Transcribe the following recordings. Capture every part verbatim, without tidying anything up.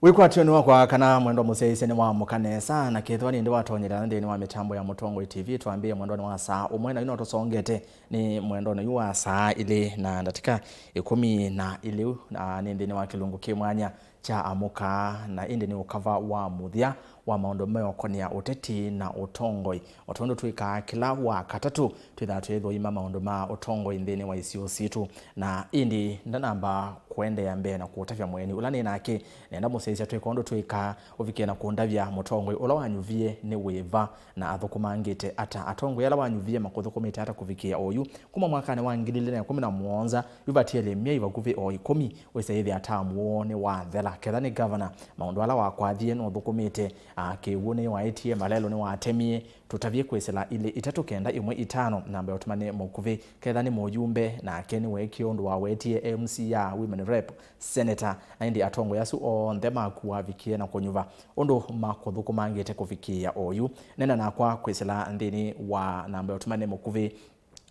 Wĩkwatyo nĩ wakwa kana mwendwa mũsyaĩĩsya nĩ waamũka nesa, na kethĩwa nĩndĩ watonyelea nthĩnĩ wa mĩtambo ya Mũtongoi T V, twambĩĩe mwendonĩ wa saa ũmwe, na yu no tũsongete nĩ mwendonĩ yu wa saa ilĩ na ndatĩka ĩkũmi na ilĩ, na nĩ nthĩnĩ wa kĩlungu kĩ mwanya kya Amũka, na ĩndĩ nĩ ũkava wa mũthya wa maũndũ meũkonĩa ũteti na ũtongoi. O tondũ twĩkaa kĩla Wakatatũ, twĩthaa twĩthũima maũndũ ma ũtongoi nthĩnĩ wa isio sitũ. Na ĩndĩ ndanamba kũendeea mbee na kũũtavya mũeni ũla nĩ nake, nenda mũsyaĩĩsya twĩka ũndũ twĩkaa ũvikĩe na kũndavya mũtongoi ũla wanyuvie nĩ wĩva na athũkũmangĩte ata. Atongoi ala wanyuvie makũthũkũmĩte ata kũvikĩĩa oyu? Kuma mwakanĩ wa ngili ilĩ na ĩkũmi na mũonza, yu vatiele myei vakuvĩ o ĩkũmi wĩsa yĩthĩa tamu woo nĩwathela. Ketha nĩ gavana, maũndũ ala wakwathie nũthũkũmĩte, a, kĩw'ũ nĩwaĩtie, malelũ nĩwatemie, tũtavye kwĩsĩla ilĩ itatũ kenda ĩmwe itano, namba ya ũtũmani mũkuvĩ. Ketha nĩ mũyumbe, nake nĩweekie ũndũ wawetie M C A, women rep, senator, na ĩndĩ atongoi asu onthe maku wavikie na kũnyuva ũndũ makũthũkũmangĩte kũvikĩĩa oyu. Nena nakwa kwĩsĩla nthĩnĩ wa namba ya ũtũmani mũkuvĩ,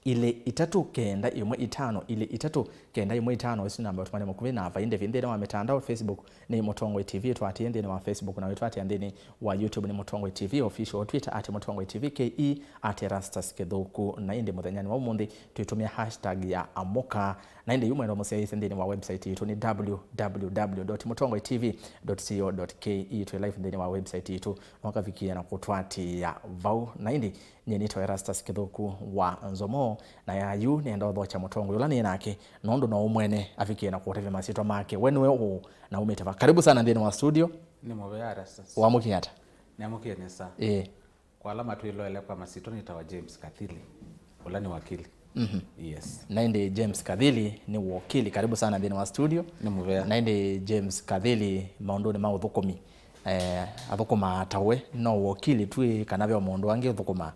ilĩ itatũ kenda ĩmwe itano, ilĩ itatũ kenda ĩmwe itano, ĩsu namba ya ũtũmani mũkuvĩ, na vai ndĩvi nthĩnĩ wa mĩtandao, Facebook nĩ Mũtongoi T V, twatĩe nthĩnĩ wa Facebook, na wĩtwatĩa nthĩnĩ wa YouTube nĩ Mũtongoi T V Official, Twitter at Mũtongoi T V, K E at Erastus Kĩthũku. Na ĩndĩ mũthenya nĩ wa ũmũnthĩ twĩtũmĩa hashtag ya Amũka. Na ĩndĩ yu mwendwa mũsyaĩĩsya nthĩnĩ wa website yitũ nĩ W W W dot mũtongoi T V dot co dot K E. Twĩ live nthĩnĩ wa website yitũ, no ũkavikĩĩa na kũtwatĩĩa vau. Na ĩndĩ nyie nĩtawa Erastus Kĩthũku wa Nzomo, na ya yu nĩenda ũthokya mũtongoi ũla nĩ nake, nũndũ no ũmwene avikĩe na kũtavya masyĩtwa make. We nĩwe ũũ na umĩte va? Karibu sana nthĩnĩ wa studio. Nĩ mũvea Erastus. Wamũkie ata? Nĩamũkie nesa. Ĩĩ. Kwa ala matwĩloele kwa masyĩtwa nĩtawa James Kathili, ũla nĩ wakili. Mhm. Yes. Na ĩndĩ James Kathili nĩ wakili. Karibu sana nthĩnĩ wa studio. Nĩ mũvea. Na ĩndĩ James Kathili, maũndũnĩ ma ũthũkũmi, eh, athũkũmaa ta we, no wakili tu ĩ, kana ve o maũndũ angĩ ũthũkũmaa?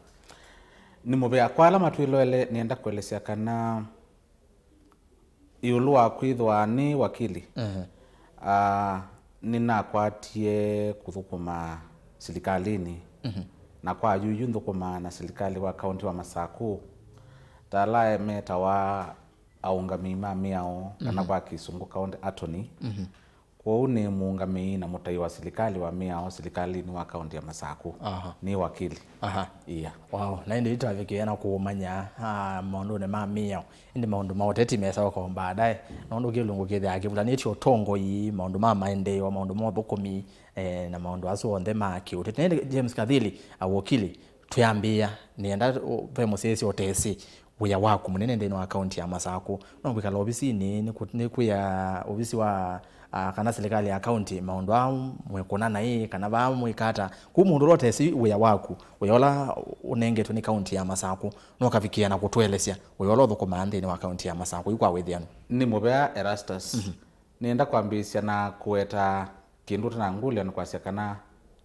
Nĩ mũvea. Kwa ala matwĩloele, nĩenda kũelesya kana ĩũlũ wa kwĩthwa nĩ wakili, mhm, ah, nĩnakwatie kũthũkũma silikalĩnĩ, mhm, na kwa yuyu nthũkũmaa na silikalĩ wa kaunti wa Masakũ, ta ala metawa aũngamĩi ma mĩao, kana, mhm, kwa Kĩsũngũ county attorney. Mhm. Kwoou nĩ mũũngamĩi na mũtai wa silikalĩ wa mĩao silikalĩnĩ wa kaunti ya Masakũ. Aha. Nĩ wakili. Aha. Ia. Wow, na ĩndĩ yu twavikĩĩa na kũũmanya, ah, maũndũnĩ ma mĩao. Ĩndĩ maũndũ ma ũteti mesa ũko baadaye, nũndũ kĩlungu kĩthĩaa kĩvulanĩtye ũtongoi, maũndũ ma maendeeo, maũndũ ma ũthũkũmi, eh, na maũndũ asu onthe ma kĩũteti. Na ĩndĩ James Kathili, a wakili, twĩambĩĩa, nĩenda ũ-, ve mũsyaĩĩsya ũtesĩ wĩa waku mũnene nthĩnĩ wa kaunti ya Masakũ. No kwĩkala ovisinĩ, nĩ kũ-, nĩ kwĩa ovisi wa, ah, kana silikalĩ ya kaunti, maũndũ aa mwĩkũna naĩ, kana vaa mwĩkata. Kũu mũndũ ũla ũtesĩ wĩa waku, wĩa ũla ũnengetwe nĩ kaunti ya Masakũ, no ũkavikĩĩa na kũtũelesya wĩa ũla ũthũkũmaa nthĩnĩ wa kaunti ya Masakũ yu kwa wĩthĩanu? Nĩ mũvea Erastus. Mhm. Nĩenda kwambĩĩsya na kũweta kĩndũ ũtanangũlya nĩ kwasya kana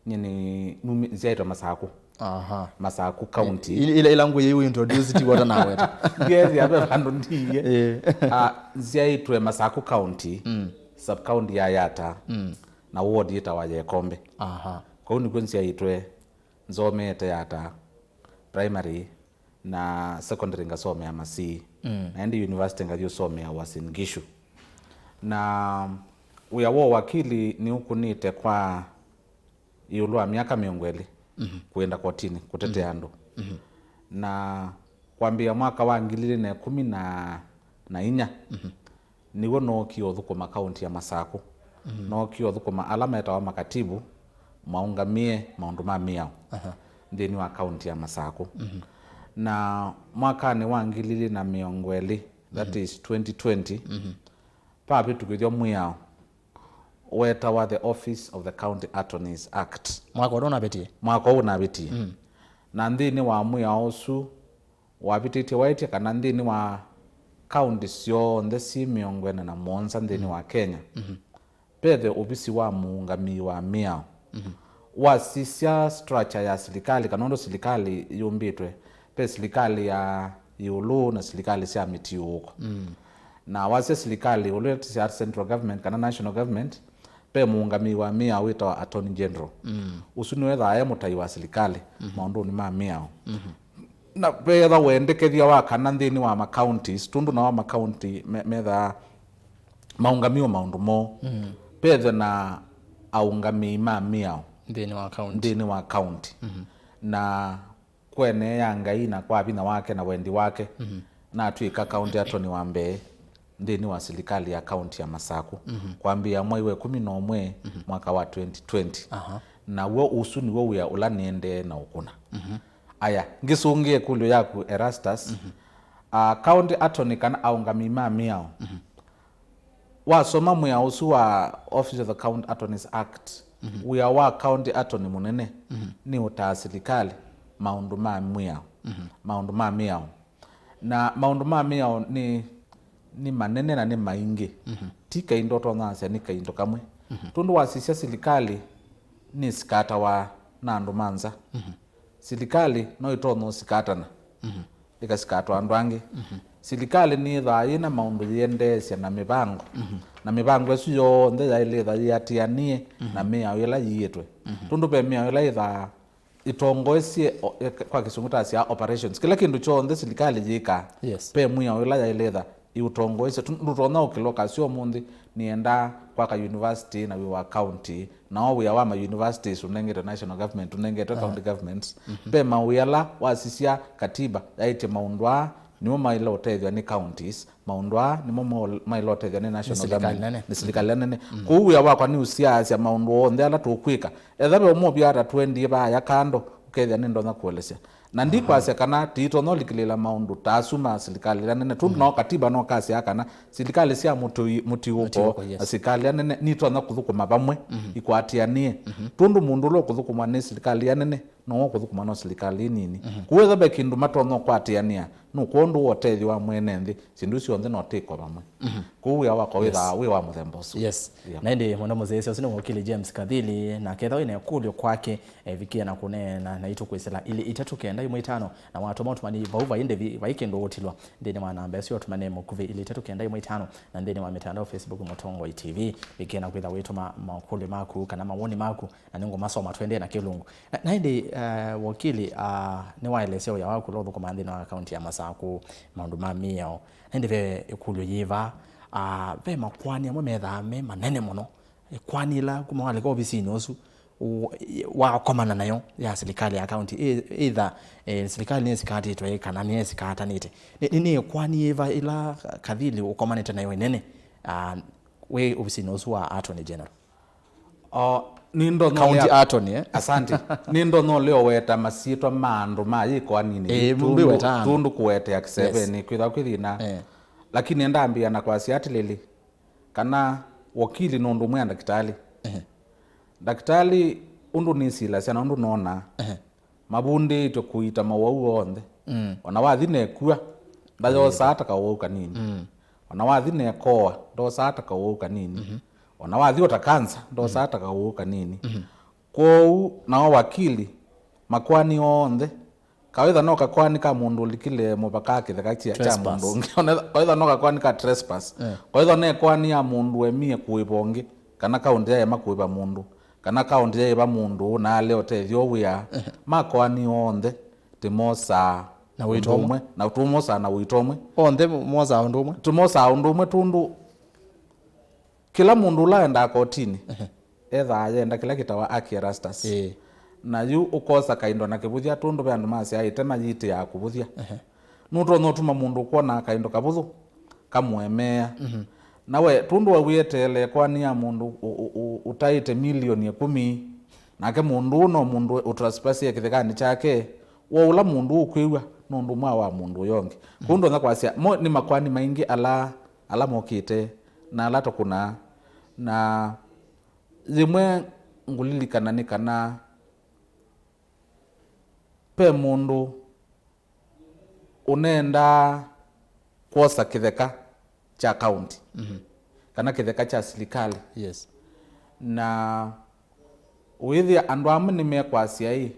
nyie nĩ numi-, nzyaĩtwe Masakũ. Aha. Masakũ County. I-, ila, ila ngũyĩ introduce ti wota naweta. Ngethĩa ve vandũ ndiie. Eh. Ah, nzyaĩtwe Masakũ County, mm, sub county ya Yatta, mm, na ward yĩtawa Yekombe. Aha. Kũu nĩkw'o nzyaĩtwe, nzomeete Yatta Primary, na secondary ngasomea Masii. Mm. Na ĩndĩ university ngathi ũsomea Uasin Gishu. Na wĩa wa wakili nĩũkũnĩte kwa ĩũlũ wa myaka mĩongo ĩlĩ, mhm, kwenda kotini kũtetea, mhm, andũ. Mhm. Na kwambĩĩa mwaka wa ngili ilĩ na ĩkũmi na inya, mhm, nĩw'o nookie ũthũkũma kaunti ya Masakũ. Mhm. Nookie ũthũkũma ala metawa makatibu maũngamĩe maũndũ ma mĩao, aha, nthĩnĩ wa kaunti ya Masakũ. Mhm. Na mwakanĩ wa ngili ilĩ na mĩongo ĩlĩ, that, mhm, is twenty twenty, mhm, vavĩtũkĩthw'a mwĩao wetawa the Office of the County Attorneys Act. Mwaka ũla ũnavĩtie? Mwaka ũũ ũnavĩtie. Mm. Na nthĩnĩ wa mwĩao ũsu, wavĩtĩtye waĩtye kana nthĩnĩ wa kaunti syonthe syĩ mĩongo ĩna na mũonza nthĩnĩ, mm, wa Kenya, mhm, vethe ovisi wa mũũngamĩi wa mĩao. Mhm. Wasisya structure ya silikalĩ, kana ũndũ silikalĩ yũmbĩtwe, ve silikalĩ ya ĩũlũ na silikalĩ sya mĩtiũũko. Mm. Na wasya silikalĩ ĩũlũ, ĩla tũsyaa central government kana national government, ve mũũngamĩi wa mĩao wĩtawa Attorney General. Mm. Ũsu nĩwe ethĩawa e mũtai wa silikalĩ, mhm, maũndũnĩ ma mĩao. Mhm. Na veethwa wendekethya wa kana nthĩnĩ wa ma counties, tondũ nao ma county me-, methaa maũngamiwe maũndũ moo. Mm. Vethe na aũngamĩi ma mĩao nthĩnĩ wa kaunti. Nthĩnĩ wa kaunti. Na kwene ya Ngai na kwa vinya wake na wendi wake, natw'ĩka county attorney wa mbee nthĩnĩ wa silikalĩ ya kaunti ya Masaku, kwambĩĩa mwai wa ĩkũmi na ũmwe mwaka wa twenty twenty. Aha. Na w'o ũsu nĩw'o wĩa ũla nĩendee na ũkũna. Aya, ngĩsũngĩa ĩkũlyo yaku, Erastus, ah, county attorney kana aũngamĩi ma mĩao, wasoma mwĩao ũsu wa Office of the County Attorneys Act, wĩa wa county attorney mũnene nĩ ũtaa silikalĩ maũndũ ma mwĩao, maũndũ ma mĩao. Na maũndũ ma mĩao nĩ, nĩ manene na nĩ maingĩ. Ti kaindo ũtonya asya nĩ kaindo kamwe. Tondũ wasisya, silikalĩ nĩsikatawa na andũ ma nza. Silikalĩ no ĩtonya ũsikatana, ĩkasikatwa andũ angĩ. Silikalĩ nĩyĩthaa yĩna maũndũ yĩendeesya na mĩvango, na mĩvango ĩsu yonthe yaĩlĩtha yĩatĩanĩe na mĩao ĩla yiĩtwe. Tondũ ve mĩao ĩla yĩthaa ĩtongoesye, o-, e-, kwa Kĩsũngũ tasya operations. Kĩla kĩndũ kyonthe silikalĩ yĩkaa, yes, ve mwĩao ĩla yaĩlĩtha ĩũtongoesya. Tu-, ndũtonya ũkĩla ũkasya ũmũnthĩ nĩendaa kwaka university na wĩ wa county, na o wĩa wa ma universities ũnengetwe national government, ũnengetwe county governments. Ve mawĩa ala wasisya katiba yaĩtye maũndũ aa nĩmo maĩle ũtethw'a nĩ counties, maũndũ aa nĩmo mo-, maĩle ũtethw'a nĩ national government, nĩ silikalĩ ĩla nene. Kwoou wĩa wakwa nĩ ũsiaasya maũndũ onthe ala tũkwĩka. Etha ve ũmũvya ata twendie vaaya kando, ũkethĩa nĩndonya kũelesya. Na ndikwasya kana tĩitonya ũlikĩlĩĩla maũndũ ta asu ma silikalĩ ĩla nene, tondũ nao katiba no kasyaa kana silikalĩ sya mũtiũko, mũtiũko, yes, na silikalĩ ĩla nene nitonya kũthũkũma vamwe, ikwatĩanĩe. Tondũ mũndũ ũla ũkũthũkũmwa nĩ silikalĩ ĩla nene nowe ũkũthũkũma no silikalĩ nini. Kwoou etha ve kĩndũ matonya ũkwatĩanĩa, nũkwondũ wa ũtethyo wa mwene nthĩ, syĩndũ isu syonthe no tĩko vamwe. Kwoou wĩa wakwa wĩthaa wĩ wa mũthemba ũsu. Yes. Yeah. Na ĩndĩ mũno mũsyaĩĩsya ũsu nĩ wakili James Kathili, na ketha wĩna ĩkũlyo kwake, evikĩa na kũneena naitũ kwĩsĩla ilĩ itatũ kenda ĩmwe itano, na watũma ũtũmani vau vai ndĩvi, vai kĩndũ ũtilwa nthĩnĩ wa namba ĩsu ya ũtũmani mũkuvĩ, ilĩ itatũ kenda ĩmwe itano, na nthĩnĩ wa mĩtandao, Facebook, Mũtongoi T V. Vikĩa na kwĩtha wĩtũma makũlyo maku kana mawoni maku, na nĩngũmasoma tũendee na kĩlungu. Na, na ĩndĩ, eh, wakili, ah, nĩwaelesya wĩa waku ũla ũthũkũmaa nthĩnĩ wa kaunti ya Masaku, maũndũ ma mĩao. Na ĩndĩ ve ĩkũlyo yĩva, ah, ve makoani amwe methaa me manene mũno. Ĩkoani ĩla kuma walika ovisinĩ ũsu, u-, wakomana nayo ya silikalĩ ya kaunti, ĩ-, ĩtha, eh, silikalĩ nĩsikatĩtwe kana nĩsikaatanĩte. Nĩ, nĩ, nĩ ĩkoani yĩva ĩla Kathili ũkomanĩte nayo ĩnene, ah, wĩ ovisinĩ ũsu wa Attorney General? O, nĩndonya County ũlea Attorney, eh? Asante. Nĩndonya ũlea ũweta masyĩtwa ma andũ ma yĩ koaninĩ. Eh, tũndũ, ndwĩweta andũ. Tũndũ kũwetea kĩsevenĩ, yes, kwĩtha kwĩ thĩna. Eh. Lakini ndambĩa na kwasya atĩlĩlĩ, kana wakili nĩ ũndũ ũmwe na ndakĩtalĩ. Ehe. Ndakĩtalĩ, ũndũ nĩsilasya na ũndũ nona, ehe, mavundĩtwe kũita mawau onthe. Mm. Ona wathi nekua, ndayosaa ta kawau kanini. Mm. Ona wathi nekoa, ndosaa ta kawau kanini. Mhm. Ona wathi ũta kansa, ndosaa ta kawau kanini. Mhm. Kwoou, nao wakili, makoani onthe, kawĩtha no kakoani ka mũndũ ũlikile mũvaka kĩtheka kya, kya mũndũ ũngĩ. Trespass. Ona ĩtha-, kawĩtha no kakoani ka trespass. Eh. Kawĩtha ne koani ya mũndũ wemie kũĩva ũngĩ, kana kaũntĩ yaema kũĩva mũndũ, kana kaũntĩ yaĩva mũndũ na ale ũtethyo wĩa, eh, makoani onthe tĩmosaa na ũito ũmwe. Na tũmosaa na ũito ũmwe. Onthe mosaa ũndũ ũmwe? Tũmosaa ũndũ ũmwe tũndũ kĩla mũndũ ũla endaa kotinĩ, ehe, ethaa yenda kĩla kĩtawa aki Erastus. Ĩĩ. Na yu ũkosa kaindo na kĩvũthya tũndũ ve andũ masyaĩte mayĩtĩaa kũvũthya. Ehe. Nũtonya ũtuma mũndũ kwona kaindo kavũthũ kamũemeea. Mhm. Na we, tũndũ waw'ĩeteele ĩkoani ya mũndũ ũ-, ũ-, ũ-, ũtaĩte milioni ĩkũmi, nake mũndũ ũũ no mũndũ ũtraspasie kĩthekanĩ kyake, wa ũla mũndũ ũkwĩw'a nũndũ mwa wa mũndũ ũyũ ũngĩ. Kũu ndonya kwasya, mo nĩ makoani maingĩ ala, ala mokĩte, na ala tũkũnaa. Na yĩmwe ngũlilikana nĩ kana ve mũndũ ũnendaa kwosa kĩtheka kya kaunti, mhm, kana kĩtheka kya silikalĩ. Yes. Na wĩthĩa andũ amwe nĩmekwasya ĩ,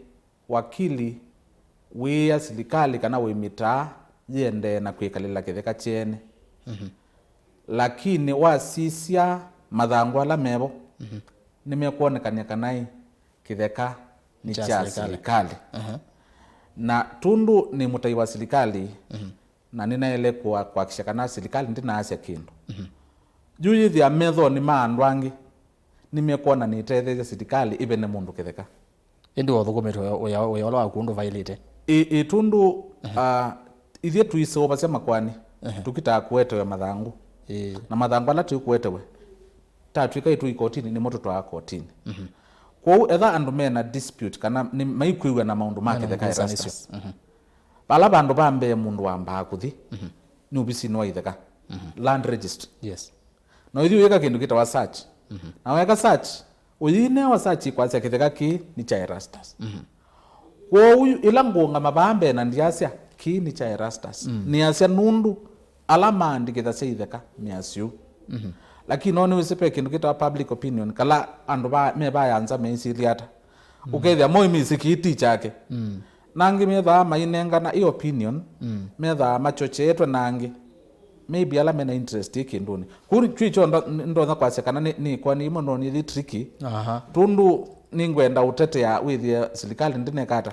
wakili wĩĩa silikalĩ kana wĩmĩtaa yĩendee na kwĩkalĩla kĩtheka kyene. Mhm. Lakini wasisya mathangũ ala mevo, mhm, nĩmekwonekany'a kana ĩ, kĩtheka nĩ kya silikalĩ. Aha. Na tũndũ nĩ mũtai wa silikalĩ, mhm, na nĩnaĩle kũa-, kũakikisha kana silikalĩ ndĩnaasya kĩndũ. Mhm. Yu yĩthĩa methonĩ ma andũ angĩ, Nĩmekwona nĩtetheesya silikalĩ ĩvene mũndũ kĩtheka. Ĩndĩ ũthũkũmĩte wĩa, wĩa, wĩa ũla waku ndũvaĩlĩte. Ĩ, ĩ, tũndũ, ah, ithyĩ tũisũvasya makoani, tũkitaa kũetewe mathangũ. Ĩ. Na mathangũ ala tũikũetewe, tatw'ĩka ĩtũ ikotinĩ, nĩmo tũtwaa kotinĩ. Kwoou etha andũ mena dispute kana nĩ maikwĩw'a na maũndũ ma kĩtheka Erastus, vala vandũ va mbee mũndũ wambaa kũthi nĩ ovisinĩ wa itheka, land registry. Yes. Na ũithi wĩka kĩndũ kĩtawa search. Na weka search, ũyĩnewa search ikwasya kĩtheka kĩĩ nĩ kya Erastus. Kwoou yu, ĩla ngũũngama vaa mbee na ndyasya, "Kĩĩ nĩ kya Erastus." Nĩasya nũndũ ala maandĩkĩthasya itheka measya ũu. Lakini no nĩwĩsĩ ve kĩndũ kĩtawa public opinion, kala andũ va, me vaya nza meisĩlya ata. Ũkethĩa moimĩsĩ kĩĩ ti kyake. Na angĩ methaa mainengana ĩ opinion, methaa machocheetwe na angĩ. Maybe ala mena interest ĩ kĩndũnĩ. Kũu twĩ kyo ndo-, ndonya kwasya kana nĩ, nĩ kwani imwe no nĩthi tricky. Aha. Tũndũ nĩngwenda ũtetea wĩthĩe silikalĩ ndĩnekata.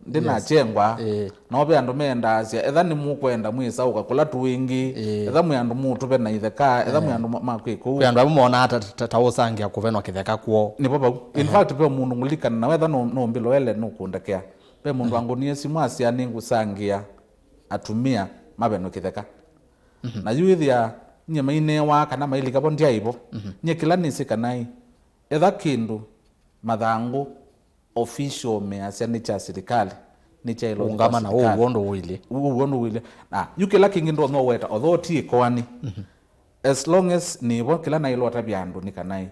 Ndĩnakyengwa. Yes. Ĩĩ. No ve andũ meendaasya, etha nĩmũkwenda mwĩsaũka kũla tũ ĩngĩ, ĩĩ, etha mwĩ andũ mũtũve na itheka, etha mwĩ andũ ma, ma kwĩ kũu. Kwĩ andũ amwe monaa ta, ta, ta ũsangĩa kũvenwa kĩtheka kwoo. Nĩvo vau. In fact, ve mũndũ ngũlikana na wetha nũ-, nũmbĩloele nũkũndekea. Ve mũndũ angũnie simũ asya nĩngũsangĩa atumĩa mavenwe kĩtheka. Na yu ĩthĩa nyie maineewaa kana mailika vo ndyaĩ vo. Nyie kĩla nĩsĩ kana ĩ, etha kĩndũ mathangũ official measya nĩ kya silikalĩ, nĩ kya ĩlo nĩ kya silikalĩ. Ũngama na ũw'o ũndũ ũilye. Ũw'o ũndũ ũilye. Na yu kĩla kĩngĩ ndonya ũweta, although ti ĩkoani. As long as nĩvo kĩla naĩlwa ũtavya andũ nĩ kana ĩ,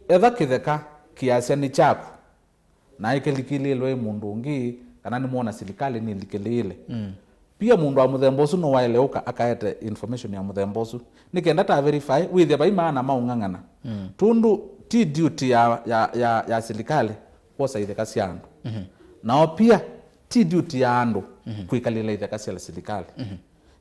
etha kĩtheka kĩasya nĩ kyaku, na ĩkĩlikĩlĩĩlwe ĩ mũndũ ũngĩ, kana nĩmwona silikalĩ nĩlikĩlĩĩle. Pia mũndũ wa mũthemba ũsu no waĩle ũka akaete information ya mũthemba ũsu. Nĩ kenda ta verify, wĩthĩa vai maana maũng'ang'ana. Tũndũ ti duty ya, ya, ya, ya silikalĩ kwosa itheka sya andũ. Nao pia ti duty ya andũ kwĩkalĩla itheka sya silikalĩ.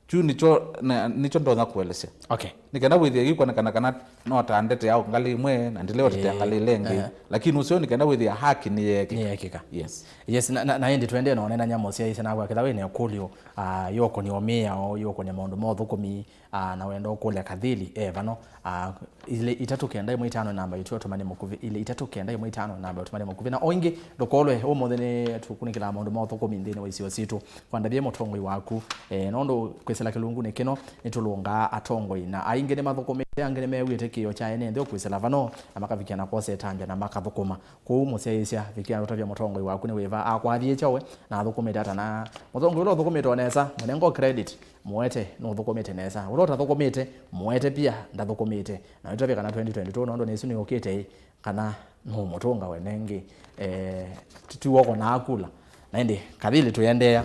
Kyu nĩkyo, na, nĩkyo ndonya kũelesya. Okay. Nĩ kenda wĩthĩa ĩkwonekana kana no ta ndetea ngalĩ ĩmwe na ndile ũtetea ngalĩ ĩla ĩngĩ. Lakini ũseo nĩ kenda wĩthĩa haki nĩyeekĩka. Nĩyeekĩka. Yes. Yes, na, na, na ĩndĩ twendee na ũnenany'a mũsyaĩĩsya nakwa kĩtha wĩ na ĩkũlyo, ah, yũkũnĩa mĩao, yũkũnĩa maũndũ ma ũthũkũmi, ah, na wenda ũkũlya Kathili e vano, ah, ilĩ itatũ kenda ĩmwe itano namba itũ ũtũmane mũkuvĩ, ilĩ itatũ kenda ĩmwe itano namba ũtũmane mũkuvĩ. Na o ĩngĩ, ndũkolwe, ũmũnthĩ nĩ tũkunĩkĩlaa maũndũ ma ũthũkũmi nthĩnĩ wa isio sitũ. Kwandavye mũtongoi waku, eh, nũndũ kwĩsĩla kĩlungunĩ kĩno nĩtũlũngaa atongoi, na aingĩ nĩmathũkũmĩte, angĩ nĩmew'ĩte kĩĩo kya ene nthĩ ũkwĩsĩla vano, na makavikĩa na kwosa ĩtambya na makathũkũma. Kwoou mũsyaĩĩsya, vikĩa ũtavya mũtongoi waku nĩ wĩva akwathĩĩkya we, na athũkũmĩte ata, na mũtongoi ũla ũthũkũmĩte o nesa, mũnengo credit, mũete nũthũkũmĩte nesa. Ũla ũtathũkũmĩte, mũete pia ndathũkũmĩte. Na wĩtavye kana twenty twenty-two, nũndũ nĩsu nĩyũkĩte ĩ, kana nũũmũtũnga we nengĩ, eh, ti, ti woko na akula. Na ĩndĩ, Kathili, tũendeea,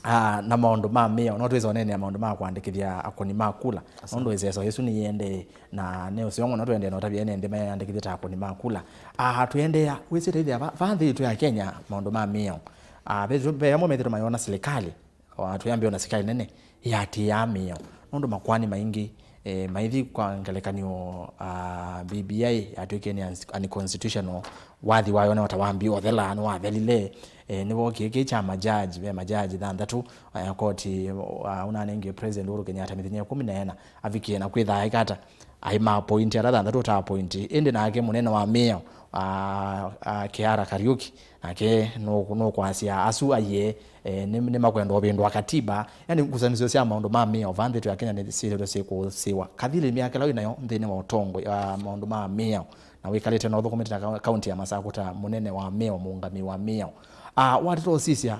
ah, na maũndũ ma mĩao, no twĩsa ũneenea maũndũ ma kũandĩkĩthya akũni ma kula. Nũndũ ĩseso ĩsu nĩyĩendee, na nĩ ũseo mũno tũendee na ũtavya ene nthĩ mayandĩkĩthye ta akũni ma kula. Ah, tũendeea, wĩsĩ taithya va, va nthĩ yitũ ya Kenya maũndũ ma mĩao. Ah, ve, ve amwe methĩtwe mayona silikalĩ, o atũyambĩa ona sikalĩ nene yatĩĩaa mĩao. Nũndũ makoani maingĩ, eh, maithi kwa ngelekany'o, ah, B B I yatw'ĩkie nĩ uns-, unconstitutional, wathi wayo nĩwatawambie ũthela, nĩwathelile. Eh, nĩwookie kĩ kya majaji, ve majaji thanthatũ, eh, koti, ah, ũnanengie President Uhuru Kenyatta mĩthenya ĩkũmi na ĩna, avikie na kwĩthaa ĩkata. Aima appoint ala thanthatũ ta appoint, ĩndĩ nake mũnene wa mĩao, ah, ah, Kĩara Kariuki, nake nũ-, nũkwasya asu aiee, eh, nĩ, nĩmakwenda ũvĩndũa katiba. Yani, ngusanĩsyo sya maũndũ ma mĩao va nthĩ yetu ya Kenya nĩ syĩthĩtwe syĩkũsĩwa. Kathili, myaka ĩla wĩ nayo nthĩnĩ wa ũtongoi, ah, maũndũ ma mĩao, na wĩkalĩte na ũthũkũmĩte na ka-, kaunti ya Masakũ ta mũnene wa mĩao, mũũngamĩi wa mĩao, ah, watata ũsisya,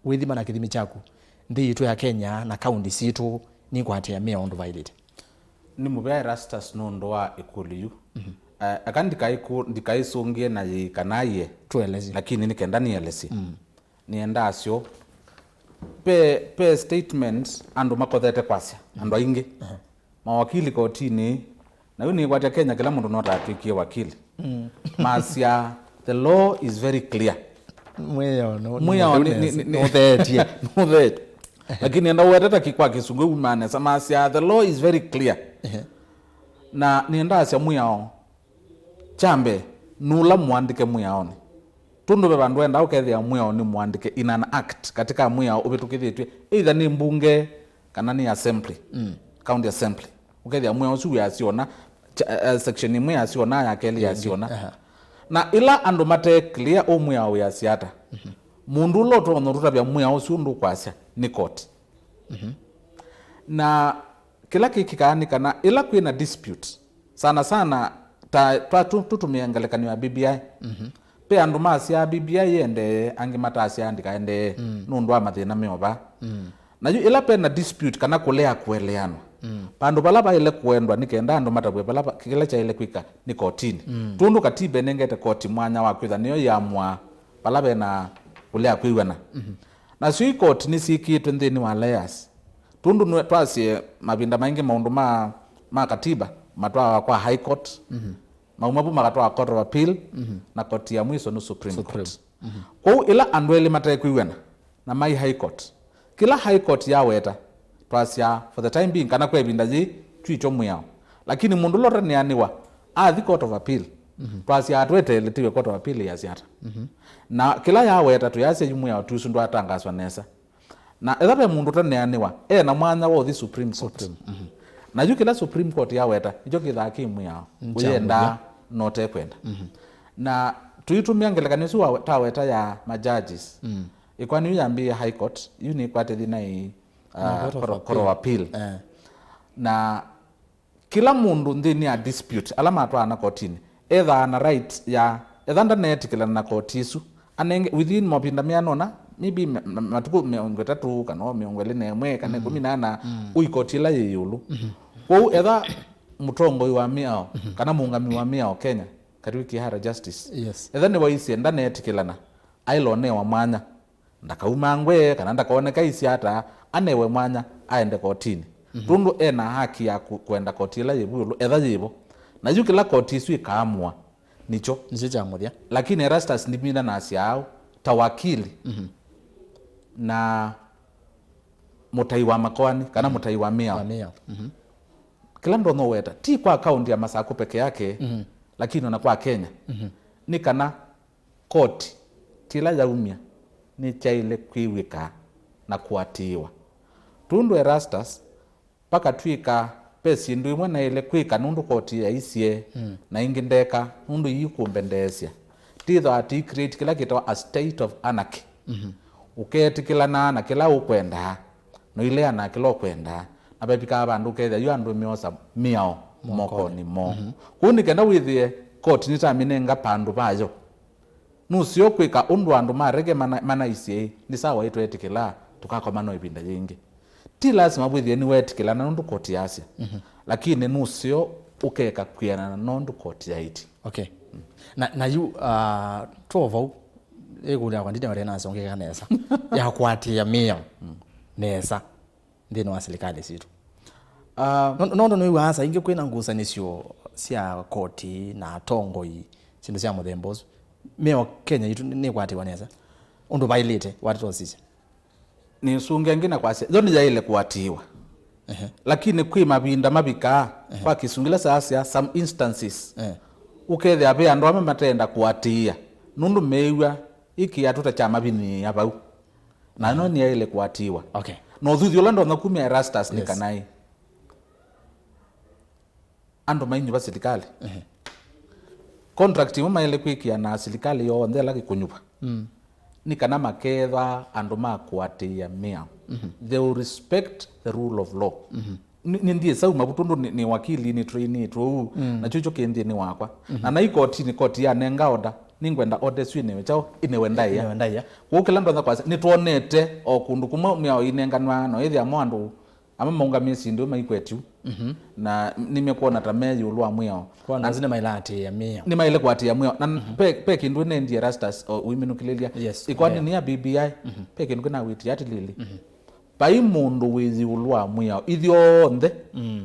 wĩthima na kĩthimi kyaku, nthĩ yitũ ya Kenya na kaunti sitũ nikwatĩa mĩao ũndũ vaĩlĩte? Nĩ mũvea Erastus nũndũ wa ĩkũlyo yu. Eh, eka ndikaĩkũ-, ndikaĩsũngĩe na yĩĩ kana ye. Tũelesye. Lakini nĩ kenda nĩelesye. Nĩendaa syo. Pe, pe statement andũ makothete kwasya, andũ aingĩ. Mawakili kotinĩ, na yu nĩkwatya Kenya kĩla mũndũ no ta atw'ĩkie wakili. Masya, the law is very clear. Mwĩao nũ-, mwĩao nĩ, nĩ, nĩ, nĩ, nũtheetye. Nũtheetye. Lakini enda ũweteta ki-, kwa kĩsũngũ ĩu manesa, masya, the law is very clear. Na nĩenda asya mwĩao, kya mbee, nũla mũandĩke mwĩaonĩ. Tũndũ ve vandũ wendaa ũkethĩa mwĩao nĩ mũandĩke in an act, katika mwĩao ũvĩtũkĩthĩtw'e, either nĩ mbunge kana nĩ assembly, county assembly. Ũkethĩa mwĩao ũsu wĩasya ona cha- eh, section ĩmwe yasyona, ya kelĩ yasyona. Aha. Na ĩla andũ mate clear ũ mwĩao wĩasya ata, mũndũ ũla ũtonya ũtũtavya mwĩao ũsu ndũkwasya nĩ koti. Na kĩla kĩkĩkaa nĩ kana ĩla kwĩna dispute, sana sana ta twa- tu- tũtũmĩe ngelekany'o ya B B I. Ve andũ masyaa B B I yĩendee, angĩ matasyaa ndĩkaendee nũndũ wa mathĩna meova. Na yu ĩla vena dispute kana kũlea kũeleanwa, vandũ vala vaĩle kũendwa nĩ kenda andũ matavw'e vala va- kĩla kyaĩle kwĩka nĩ kotinĩ. Tũndũ katiba ĩnengete koti mwanya wa kwĩtha nĩyo yĩamũaa vala vena kũlea kwĩw'ana. Nasyo ikoti nĩsyĩkĩĩtwe nthĩnĩ wa layers. Tũndũ nwe- twasye mavinda maingĩ maũndũ ma, ma katiba matwawa kwa High Court, mauma vu makatwawa Court of Appeal, na koti ya mwiso nĩ Supreme Court. Kwoou ĩla andũ elĩ matekwĩw'ana na mai High Court, kĩla High Court yaweta twasya for the time being kana kwa ĩvinda yĩĩ twĩtyo mwĩao. Lakini mũndũ ũla ũtanĩanĩwa athi Court of Appeal, twasya atweteele tiwe Court of Appeal yasya ata. Na kĩla yaweta twĩasya yu mwĩao tu ũsu ndwatangaswa nesa. Na etha ve mũndũ ũtanĩanĩwa, e na mwanya wa ũthi Supreme Court. Na yu kĩla Supreme Court yaweta nĩkyo kĩthaa kĩ mwĩao, ũyenda na ũtekwenda. Na tũitũmĩa ngelekany'o ĩsu wa- taweta ya ma judges. Ĩkoani yu yambĩĩe High Court, yu nĩkwatĩthi naĩ, uh, Court of Appeal. Eh. Na kĩla mũndũ nthĩnĩ ya dispute ala matwaana kotinĩ ethaa na right ya, etha ndaneetĩkĩlana na koti ĩsu, anenge within mavinda meana ũna, maybe ma- ma- matukũ mĩongo ĩtatũ kana o mĩongo ĩlĩ na ĩmwe kana ĩkũmi na ana, ũi koti ĩla yĩ ĩũlũ. Kwoou etha mũtongoi wa mĩao kana mũũngami wa mĩao Kenya, Katui Kihara Justice, Yes. etha nĩwaisye ndaneetĩkĩlana, aĩle ũnewa mwanya. Ndakaumangwe kana ndakaoneka aisye ata, anewe mwanya aende kotinĩ. Tũndũ ena haki ya ku- kwenda koti ĩla yĩvu ĩũlũ, etha yĩvo. Na yu kĩla koti ĩsu ĩkaamũa nĩkyo. Nĩkyo kya mũthya. Lakini Erastus ndimina nasya au ta wakili na mũtai wa makoani kana mũtai wa mĩao. Wa mĩao. Kĩla ndonya ũweta ti kwa kaunti ya Masakũ peke yake, lakini ona kwa Kenya, nĩ kana koti kĩla yaumya nĩkyaĩle kwĩw'ĩka na kũatĩĩwa. Tũndũ Erastus, vakatw'ĩka ve syĩndũ imwe naĩle kwĩka nũndũ koti yaisye, na ingĩ ndeka nũndũ iikũmbendeesya. Ndĩthwa atĩ create kĩla kĩtawa a state of anarchy. Ũkeetĩkĩlanaa na kĩla ũkwendaa, na ũileanaa kĩla ũkwendaa, na vevikaa vandũ ũkethĩa yu andũ meosa mĩao mokonĩ moo. Kũu nĩ kenda wĩthĩe koti nĩtamĩnenga vandũ vayo. Nũseo kwĩka ũndũ andũ ma rege mana- manaisye, nĩ sawa, ĩtweetĩkĩla tũkakoma no ĩvinda yĩngĩ. Ti lasima wĩthĩe nĩweetĩkĩlana nũndũ koti yasya, lakini nũseo ũkeka kwĩanana nũndũ koti yaĩtye. Okay. Na, na yu, uh, tũo vau, ĩkũlyo yakwa ndinewete nasongeka nesa ya kũatĩĩa mĩao nesa nthĩnĩ wa silikalĩ sitũ. Ah, no- nũndũ nĩwĩw'aa saa ingĩ kwĩna ngusanĩsyo sya koti na atongoi, syĩndũ sya mũthemba ũsu. Mĩao Kenya yitũ nĩ- nĩkwatĩwa nesa ũndũ vaĩlĩte, watĩtosisya. Nĩsũngĩa ngĩ na kwasya yo nĩyaĩle kũatĩĩwa. Ehe. Lakini kwĩ mavinda mavikaa, kwa kĩsũngĩla saasya some instances, Eh. ũkethĩa ve andũ amwe matenda kũatĩĩa nũndũ meew'a ĩ kĩatũ ta kya mavinĩĩa vau. Na ĩno nĩyaĩle kũatĩĩwa. Okay. Na ũthuthyo ũla ndonya kumya Erastus nĩ Yes. kana ĩ, andũ mainyuva silikalĩ. Contract imwe maĩle kwĩkĩa na silikalĩ yonthe ĩla kĩkũnyuva. Nĩ kana makethwa andũ ma kũatĩĩa mĩao. They will respect the rule of law. Nĩ- nĩ ndiĩ sauma vu tũndũ nĩ, nĩ wakili, nĩ trainĩtwe ũu, na kyo kyo kĩ nthĩnĩ wakwa. Na nai kotinĩ, koti yanenga order, nĩngwenda order ĩsu ĩnewe kyaũ, ĩnewe ndaĩa. Ĩnewe ndaĩa. Kwoou kĩla ndonya kwasya, nĩtwonete o kũndũ kũmwe mĩao ĩinenganwa, no ĩthĩa mo andũ amwe maũngamĩe syĩndũ maikwetyu, na nĩmekwona ta me ĩũlũ wa mwĩao. Kwa andũ asu nĩmaĩle atĩĩa mĩao. Nĩmaĩle kũatĩĩa mwĩao. Na ve, ve kĩndũ nendie Erastus o ũiminũkĩlĩlya. Yes. Ĩkoani nĩ ya B B I, ve kĩndũ kĩnawĩtie atilili. Vai mũndũ wĩ ĩũlũ wa mwĩao. Ithyonthe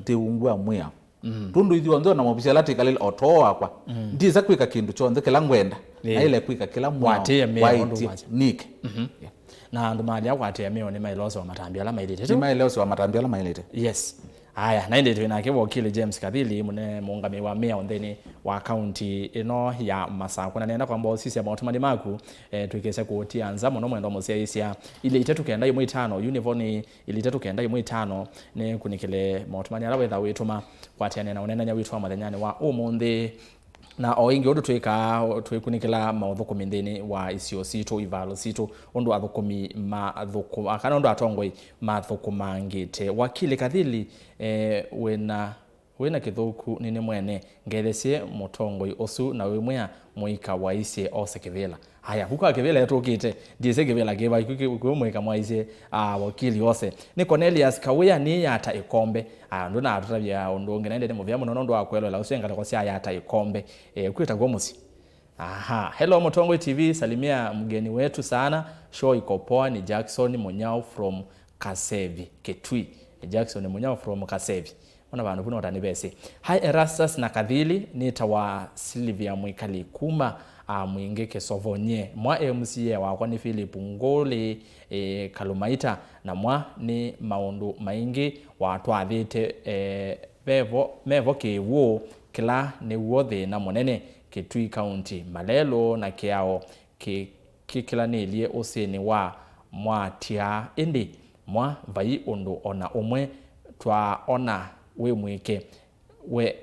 ti ungu wa mwĩao. Tũndũ ithyonthe ona mobisi ala tĩkalĩle o too wakwa. Ndisa kwĩka kĩndũ kyonthe kĩla ngwenda. Ĩĩ. Naĩle kwĩka kĩla mwĩao Watĩĩa mĩao waĩtye ndũkwasya. Nĩke. Yeah. Na andũ malea kũatĩĩa mĩao nĩmaĩle ũsewa matambya ala maĩlĩte. Nĩmaĩle ũsewa matambya ala maĩlĩte. Yes. Aya, na ĩndĩ twĩ nake wakili James Kathili, mũne mũũngamĩi wa mĩao nthĩnĩ wa kaunti ĩno ya Masakũ. Na nenda kwamba ũsisya maũtũmani maku, eh, twĩkĩse kũũtia nza mũno mwendwa mũsyaĩĩsya. Ilĩ itatũ kenda ĩmwe itano, yu nĩvo nĩ ilĩ itatũ kenda ĩmwe itano, nĩ kunĩkĩle maũtũmani ala wĩtha wĩtũma kwatĩanĩa na ũneenany'a witũ wa mũthenyanĩ wa ũmũnthĩ. Na o ĩngĩ ũndũ twĩkaa, twĩkunĩkĩla maũthũkũmi nthĩnĩ wa isio sitũ, ivalo sitũ, ũndũ athũkũmi mathũkũma, kana ũndũ atongoi mathũkũmangĩte. Wakili Kathili, eh, wĩna, wĩna kĩthũku nini mwene, ngethesye mũtongoi ũsu na wĩmwĩa mũika waisye ose kĩvĩla. Aya, vuka kĩvĩla etũkĩte, ndiĩsĩ kĩvĩla kĩva, kwĩ, kwĩ, kwĩ mũika mwaisye, ah, wakili ose. Nĩ Cornelius Kawĩa nĩ yata ĩkombe. Ah, ndũnatũtavya ũndũ ũngĩ, na ĩndĩ nĩ mũvea mũno nũndũ wa kwelwela ũsu ngalĩko sya yata ĩkombe. Eh, kwĩtaw'o mũsyĩ. Aha, hello Mũtongoi T V, salimia mgeni wetu sana. Show iko poa, ni Jackson Munyao from Kasevi, Kitui. Jackson Munyao from Kasevi. Ona vandũ vu no ta nĩ vesi. Hi Erastus na Kathili, nĩtawa Sylvia Mwikali kuma, ah, Mwingĩ Kĩsovony'e. Mwa M C A wakwa nĩ Philip Ngũlĩ, eh, Kalumaita, na mwa nĩ maũndũ maingĩ watwathĩte, eh, vevo, mevo kĩw'ũ, kĩla nĩw'o thĩna mũnene, Kitui County, malelũ na kĩao kĩ-, kĩkĩlanĩlye ũsĩnĩ wa mwatia, ĩndĩ mwa vai ũndũ ona ũmwe twaona wĩ mwĩke. We,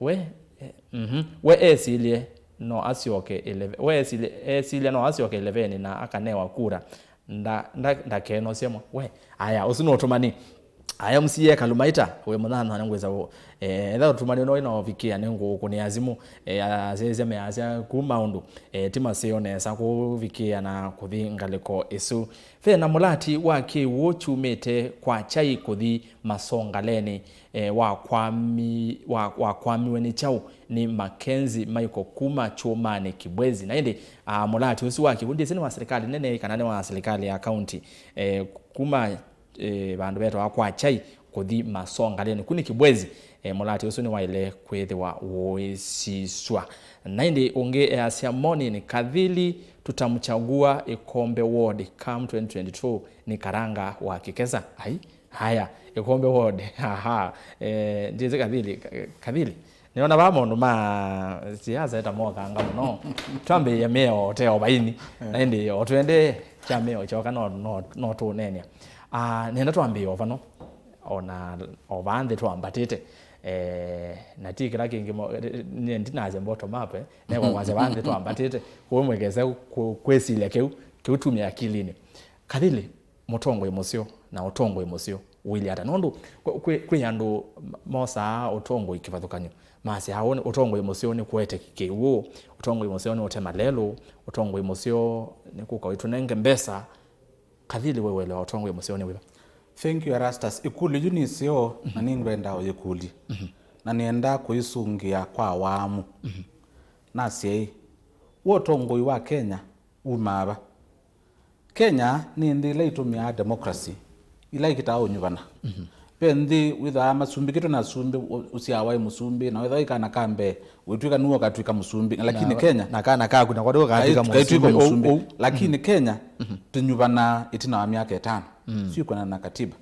we, eh, mhm. We esilye no asyoke eleve-, we esilye, esilya no asyoke elevenĩ na akanewa kura. Nda, nda, ndakenosye mo. We, aya, ũsu no ũtũmani. Aya, M C A Kalumaita, we mũthano nĩ ngwĩsa, eh, etha ũtũmani no ino vikia nĩ ngũkũnĩa simu, eh, asyaisya measya kuma ũndũ, eh, ti maseo nesa kũvikia na kũthi ngalĩko ĩsu. Ve na mũlati wa kĩw'ũ kyumĩte kwa Chai kũthi Masongaleni, eh, wakwami-, wa-, wakwamiwe nĩ kyaũ nĩ Mackenzie Michael kuma Kyũmanĩ Kibwezi. Na ĩndĩ, ah, mũlati ũsu wa kĩw'ũ ndĩsĩ nĩ wa serikali nene kana nĩ wa serikali ya kaunti, eh, kuma, eh, vandũ vetawa kwa Chai kũthi Masongaleni. Kũ nĩ Kibwezi, eh, mũlati ũsu nĩwaĩle kwĩthĩwa ũĩsiswa. Na ĩndĩ ũngĩ easya, Morning Kathili, tutamchagua Ikombe Ward come twenty twenty-two, ni Karanga wa Kikesa. Ai, haya, Ikombe Ward. Aha, eh, ndizi Kathili, Ka-, Kathili. Nĩona va maũndũ ma siasa eta mokanga mũno. Twambĩĩe mĩao ũteo vaini. Na ĩndĩ o twende kya mĩao kyoka no, no, no tũũneenea. Ah, nenda twambĩĩe o vano. Ona o vaa nthĩ twambatĩte. Eh, na ti kĩla kĩngĩ mo-, eh, nye ndinasya bottom up, eh. Nekwa kwasya vaa nthĩ twambatĩte. Kwoou mwekese kũ-, kwĩsilya kĩu, kĩu tumie akilinĩ. Kathili, mũtongoi mũseo na ũtongoi mũseo ũilye ata? Nũndũ kwĩ, kwĩ, kwĩ andũ mosaa ũtongoi kĩvathũkany'o, masyaa, "Ũũ nĩ, ũtongoi mũseo nĩ kũete kĩw'ũ, ũtongoi mũseo nĩ ũte malelũ, ũtongoi mũseo nĩ kũka ũitũnenge mbesa." Kathili, we ũelewa ũtongoi mũseo nĩ wĩva? Thank you, Erastus. Ĩkũlyo yu nĩ ĩseo, na nĩngwenda ũyĩkũlye. Na nĩenda kũisũngĩa kwa waamu. Nasyaĩ, w'o ũtongoi wa Kenya umaa va? Kenya nĩ nthĩ ila itũmĩaa democracy, ila ikitaa ũnyuvana. Ve nthĩ wĩthaa masumbĩ, kĩtũ na asumbĩ, ũ-, ũsyawa ĩ mũsumbĩ, na wĩthaa ĩ kana ka mbee, wĩtw'ĩka nĩwe ũkatw'ĩka mũsumbĩ. Lakini na, Kenya na kana kaku nako ndĩũkatw'ĩka kaitw'ĩka mũsumbĩ. Mũsumbĩ. Lakini Kenya tũnyuvanaa ĩtina wa myaka ĩtano. Syĩkwendana na katiba.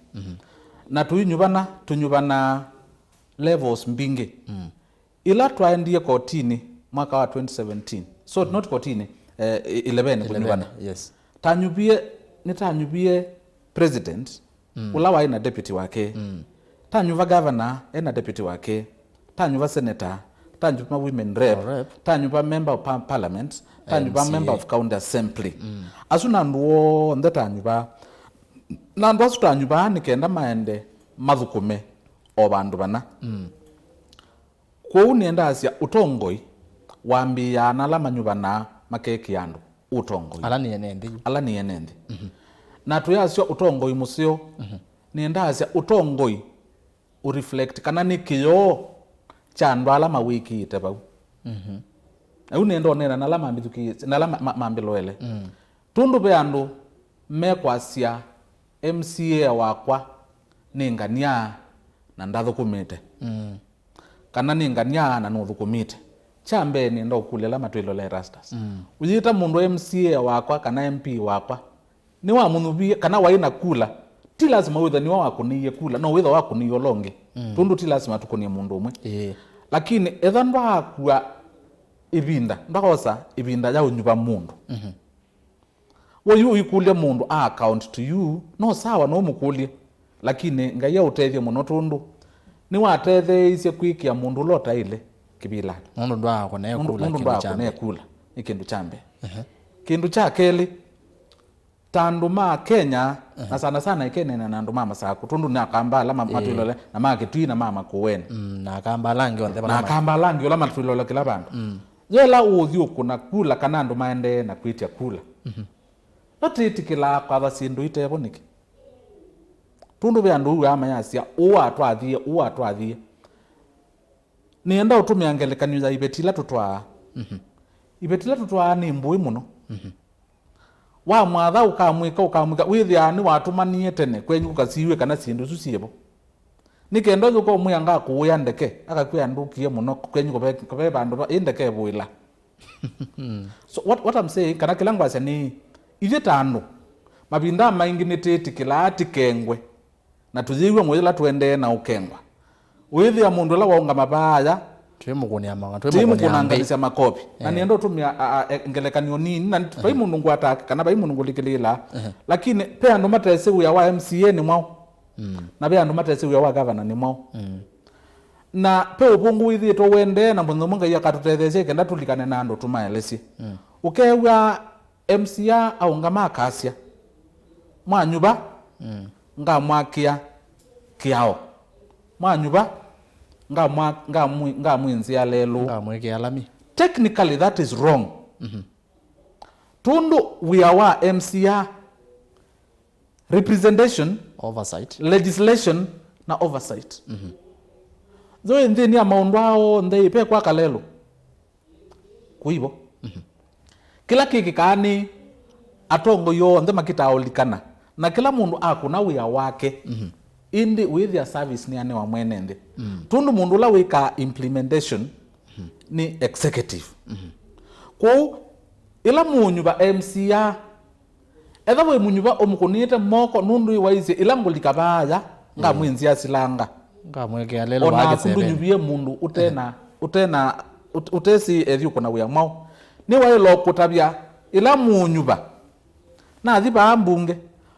Na tũinyuvana, tũnyuvanaa levels mbingĩ. Ĩla twaendie kotinĩ mwaka wa twenty seventeen, so not kotinĩ, eh, eleven kũnyuvana. Yes. Tanyuvie, nĩtanyuvie president, ũla waĩ na deputy wake. Tanyuva governor, ena deputy wake. Tanyuva senator, tanyuva women rep, oh, rep, tanyuva member of par-, parliament, tanyuva M C A, member of county assembly. Asu na andũ onthe tanyuva. Na andũ asu tanyuva nĩ kenda maende mathũkũme o vandũ vana. Kwoou nĩenda asya ũtongoi wambĩĩaa na ala manyuvanaa makekĩa andũ ũtongoi. Ala nĩ ene nthĩ yu. Ala nĩ ene nthĩ. Na twĩasya ũtongoi mũseo, nĩenda asya ũtongoi ũ reflect kana nĩ kĩoo kya andũ ala mawĩkĩĩte vau. Na yu nĩenda ũneena na ala mambĩthukĩĩsye, na ala ma-, ma-, mambĩloele. Tũndũ ve andũ mekwasya, M C A wakwa nĩ ngania na ndathũkũmĩte. Kana nĩ ngania na nũthũkũmĩte. Kya mbee nĩenda ũkũlya ala matwĩlola Erastus. Ũyĩta mũndũ M C A wakwa kana M P wakwa, nĩwamũnyuvie kana waĩ na kula, Ti lasima wĩthwe nĩwe wakũnĩie kula, no wĩthwa wakũnĩie ũla ũngĩ. Mm. Tondũ ti lasima tũkũnĩe mũndũ ũmwe. Ĩĩ. Lakini etha ndwaakua ĩvinda, ndwakosa ĩvinda ya ũnyuva mũndũ. Mhm. We yu ũikũlya mũndũ a account to you, no sawa, no ũmũkũlye. Lakini Ngai aũtethye mũno tondũ nĩwatetheeisye kwĩkĩa mũndũ ũla ũtaĩle kĩvilanĩ. Nũndũ ndwaakũnĩe kula kĩndũ kya mbee. Nũndũ ndwaakũnĩe kula, nĩ kĩndũ kya mbee. Ehe. Kĩndũ kya kelĩ, ta andũ ma Kenya, na sana sana ĩkenena na andũ ma Masakũ, tondũ nĩ Akamba ala ma-, matwĩlole, na ma Kĩtui, na ma Makueni. Mm, na Akamba ala angĩ onthe na Akamba ala angĩ ũla matwĩlole kĩla vandũ. Mm. Yela ũthi ũkũna kula kana andũ maendee na kwĩtya kula. Mhm. Vatĩtĩkĩlaa kwatha syĩndũ itevo nĩkĩ? Tondũ ve andũ ũw'aa mayasya, "Ũũ atwathie, ũũ atwathie." Nĩenda ũtũmĩa ngelekany'o ya iveti ila tũtwaa. Mhm. Iveti ila tũtwaa nĩ mbũĩ mũno. Mhm. Wamwatha ũkamwĩka, ũkamwĩka, wĩthĩaa nĩwatũmanie tene kwenyu kũkasiw'e kana syĩndũ isu syĩvo. Nĩ kenda ũyũka ũmwĩa ngakũĩa ndeke, akakwĩa ndũkie mũno, kwenyu kũve, kũve vandũ va, ĩ ndeke ĩvũĩla. So what, what I'm saying, kana kĩla ngwasya nĩ, ithyĩ ta andũ, mavinda maingĩ nĩtĩtĩkĩlaa tĩkengwe, na tũyĩw'a mũyo yĩla tũendee na ũkengwa. Wĩthĩa mũndũ ũla waũngama vaaya, twĩmũkũnĩa manga, twĩmũkũnĩa ngalĩ sya makovi. Na nĩenda ũtũmĩa, a, a, e, ngelekany'o nini, na vai mũndũ ngwatake, kana vai mũndũ ngũlikĩlĩĩla. Ehe. Lakini ve andũ matesĩ wĩa wa M C A nĩ mwaũ. Mm. Na ve andũ matesĩ wĩa wa gavana nĩ mwaũ. Mm. Na ve ũvũngũ wĩthĩĩtwe ũendee, na mũthenya ũmwe Ngai akatũtetheesya kenda tũlikane na andũ tũmaelesye. Mm. Ũkew'a M C A aũngama akasya, "Mwanyuva, mm, ngamwakĩa kĩao. Mwanyuva, ngamwa-, ngamwĩ-, ngamwĩnzĩa lelũ." Ngamwĩkĩa lami. Technically, that is wrong. Mhm. Tondũ wĩa wa M C A, representation, oversight, legislation, na oversight. Mhm. Yo nthĩnĩ ya maũndũ aa onthe, ve kwaka lelũ? Kũivo. Mhm. Kĩla kĩkĩkaa nĩ atongoi onthe makĩtaa ũlikana, na kĩla mũndũ akũna wĩa wake, mhm, ĩndĩ wĩthĩa service nĩanewa mwene nthĩ. Mm. Tondũ mũndũ ũla wĩkaa implementation, mhm, nĩ executive. Mhm. Kwoou, ĩla mũũnyuva M C A, etha wĩ mũnyuva ũmũkũnĩte moko, nũndũ ĩwaisye ĩla ngũlika vaaya, ngamwĩnzĩa silanga. Ngamwĩkĩa lelũ. O naku ndũnyuvie mũndũ ũtena, ũtena, ũte-, ũtesĩ ethi ũkũna wĩa mwaũ. Nĩwaĩle kũtavya ĩla mũũnyuva, nathi vaa mbunge,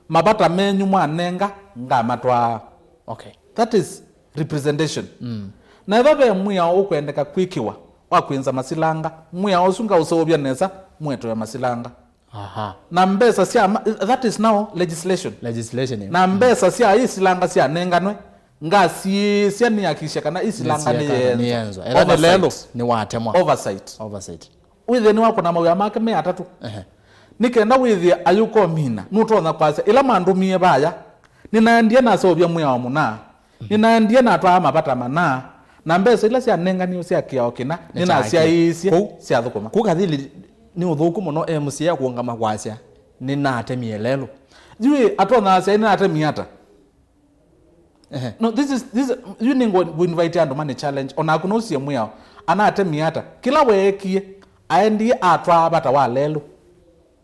mavata menyu mwanenga, ngamatwaa. Okay. That is representation. Mm. Na etha ve mwĩao ũkwendeka kwĩkĩwa wa kwĩnza masilanga, mwĩao ũsu ngaũseũvya nesa, mũetwe masilanga. Aha. Na mbesa sya ma-, that is now legislation. Legislation, yeah. Na mbesa sya isilanga syanenganwe, ngasiĩĩsya nĩakikishe kana isilanga nĩyeenzwa. Nĩyeenzwa. Etha nĩ lelũ, oversight, nĩwatemwa. Oversight. Oversight. Wĩthĩe nĩwakũna mawĩa make me atatũ. Ehe. Nĩ kenda wĩthĩe ayũkomina, nũtonya kwasya, ĩla mandũmie vaya, nĩnaendie naseũvya mwĩao mũna, nĩnaendie natwaa mavata mana, na mbesa ila syanenganiwe sya kĩao kĩna, nĩnasyaĩĩsye syathũkũma. Kũu Kathili nĩ ũthũku mũno M C A kũũngama kwasya, "Nĩnatemie lelũ." Yu ĩ, atonya asya, "Nĩnatemie ata?" Ehe. No, this is, this, yu nĩ ngũ-, ngũinvite andũ mani challenge, o naku no ũsie mwĩao, anatemie ata? Kĩla weekie, aendie atwaa vata wa lelũ.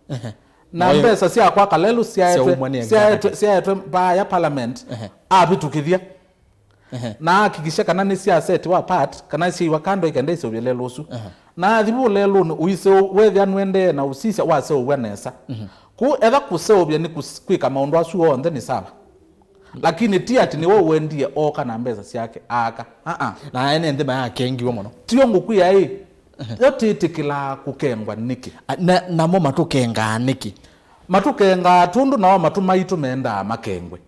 Ehe. Na mbesa sya kwaka lelũ syaetwe, syaumwa nĩ executive, syaetwe, syaetwe vaya parliament, ehe, avĩtũkĩthya. Ehe. Na ahakikisha kana nĩ sya set wa part, kana syaiwa kando ikenda iseũvye lelũ ũsu. Ehe. Na athi vu lelũnĩ ũiseũ, wethĩa nũendee na ũsisya waseũvw'a nesa. Mhm. Kũu etha kũseũvya nĩ kũs-, kwĩka maũndũ asu onthe nĩ sawa. Lakini ti ati nĩwe ũendie ooka na mbesa syake aaka. Aa. Na ene nthĩ mayakengiwe mũno. Tio ngũkwĩa ĩ, yo tĩtĩkĩlaa kũkengwa nĩkĩ? A, na, namo matũkengaa nĩkĩ? Matũkengaa tũndũ nao matũ maitũ mendaa makengwe.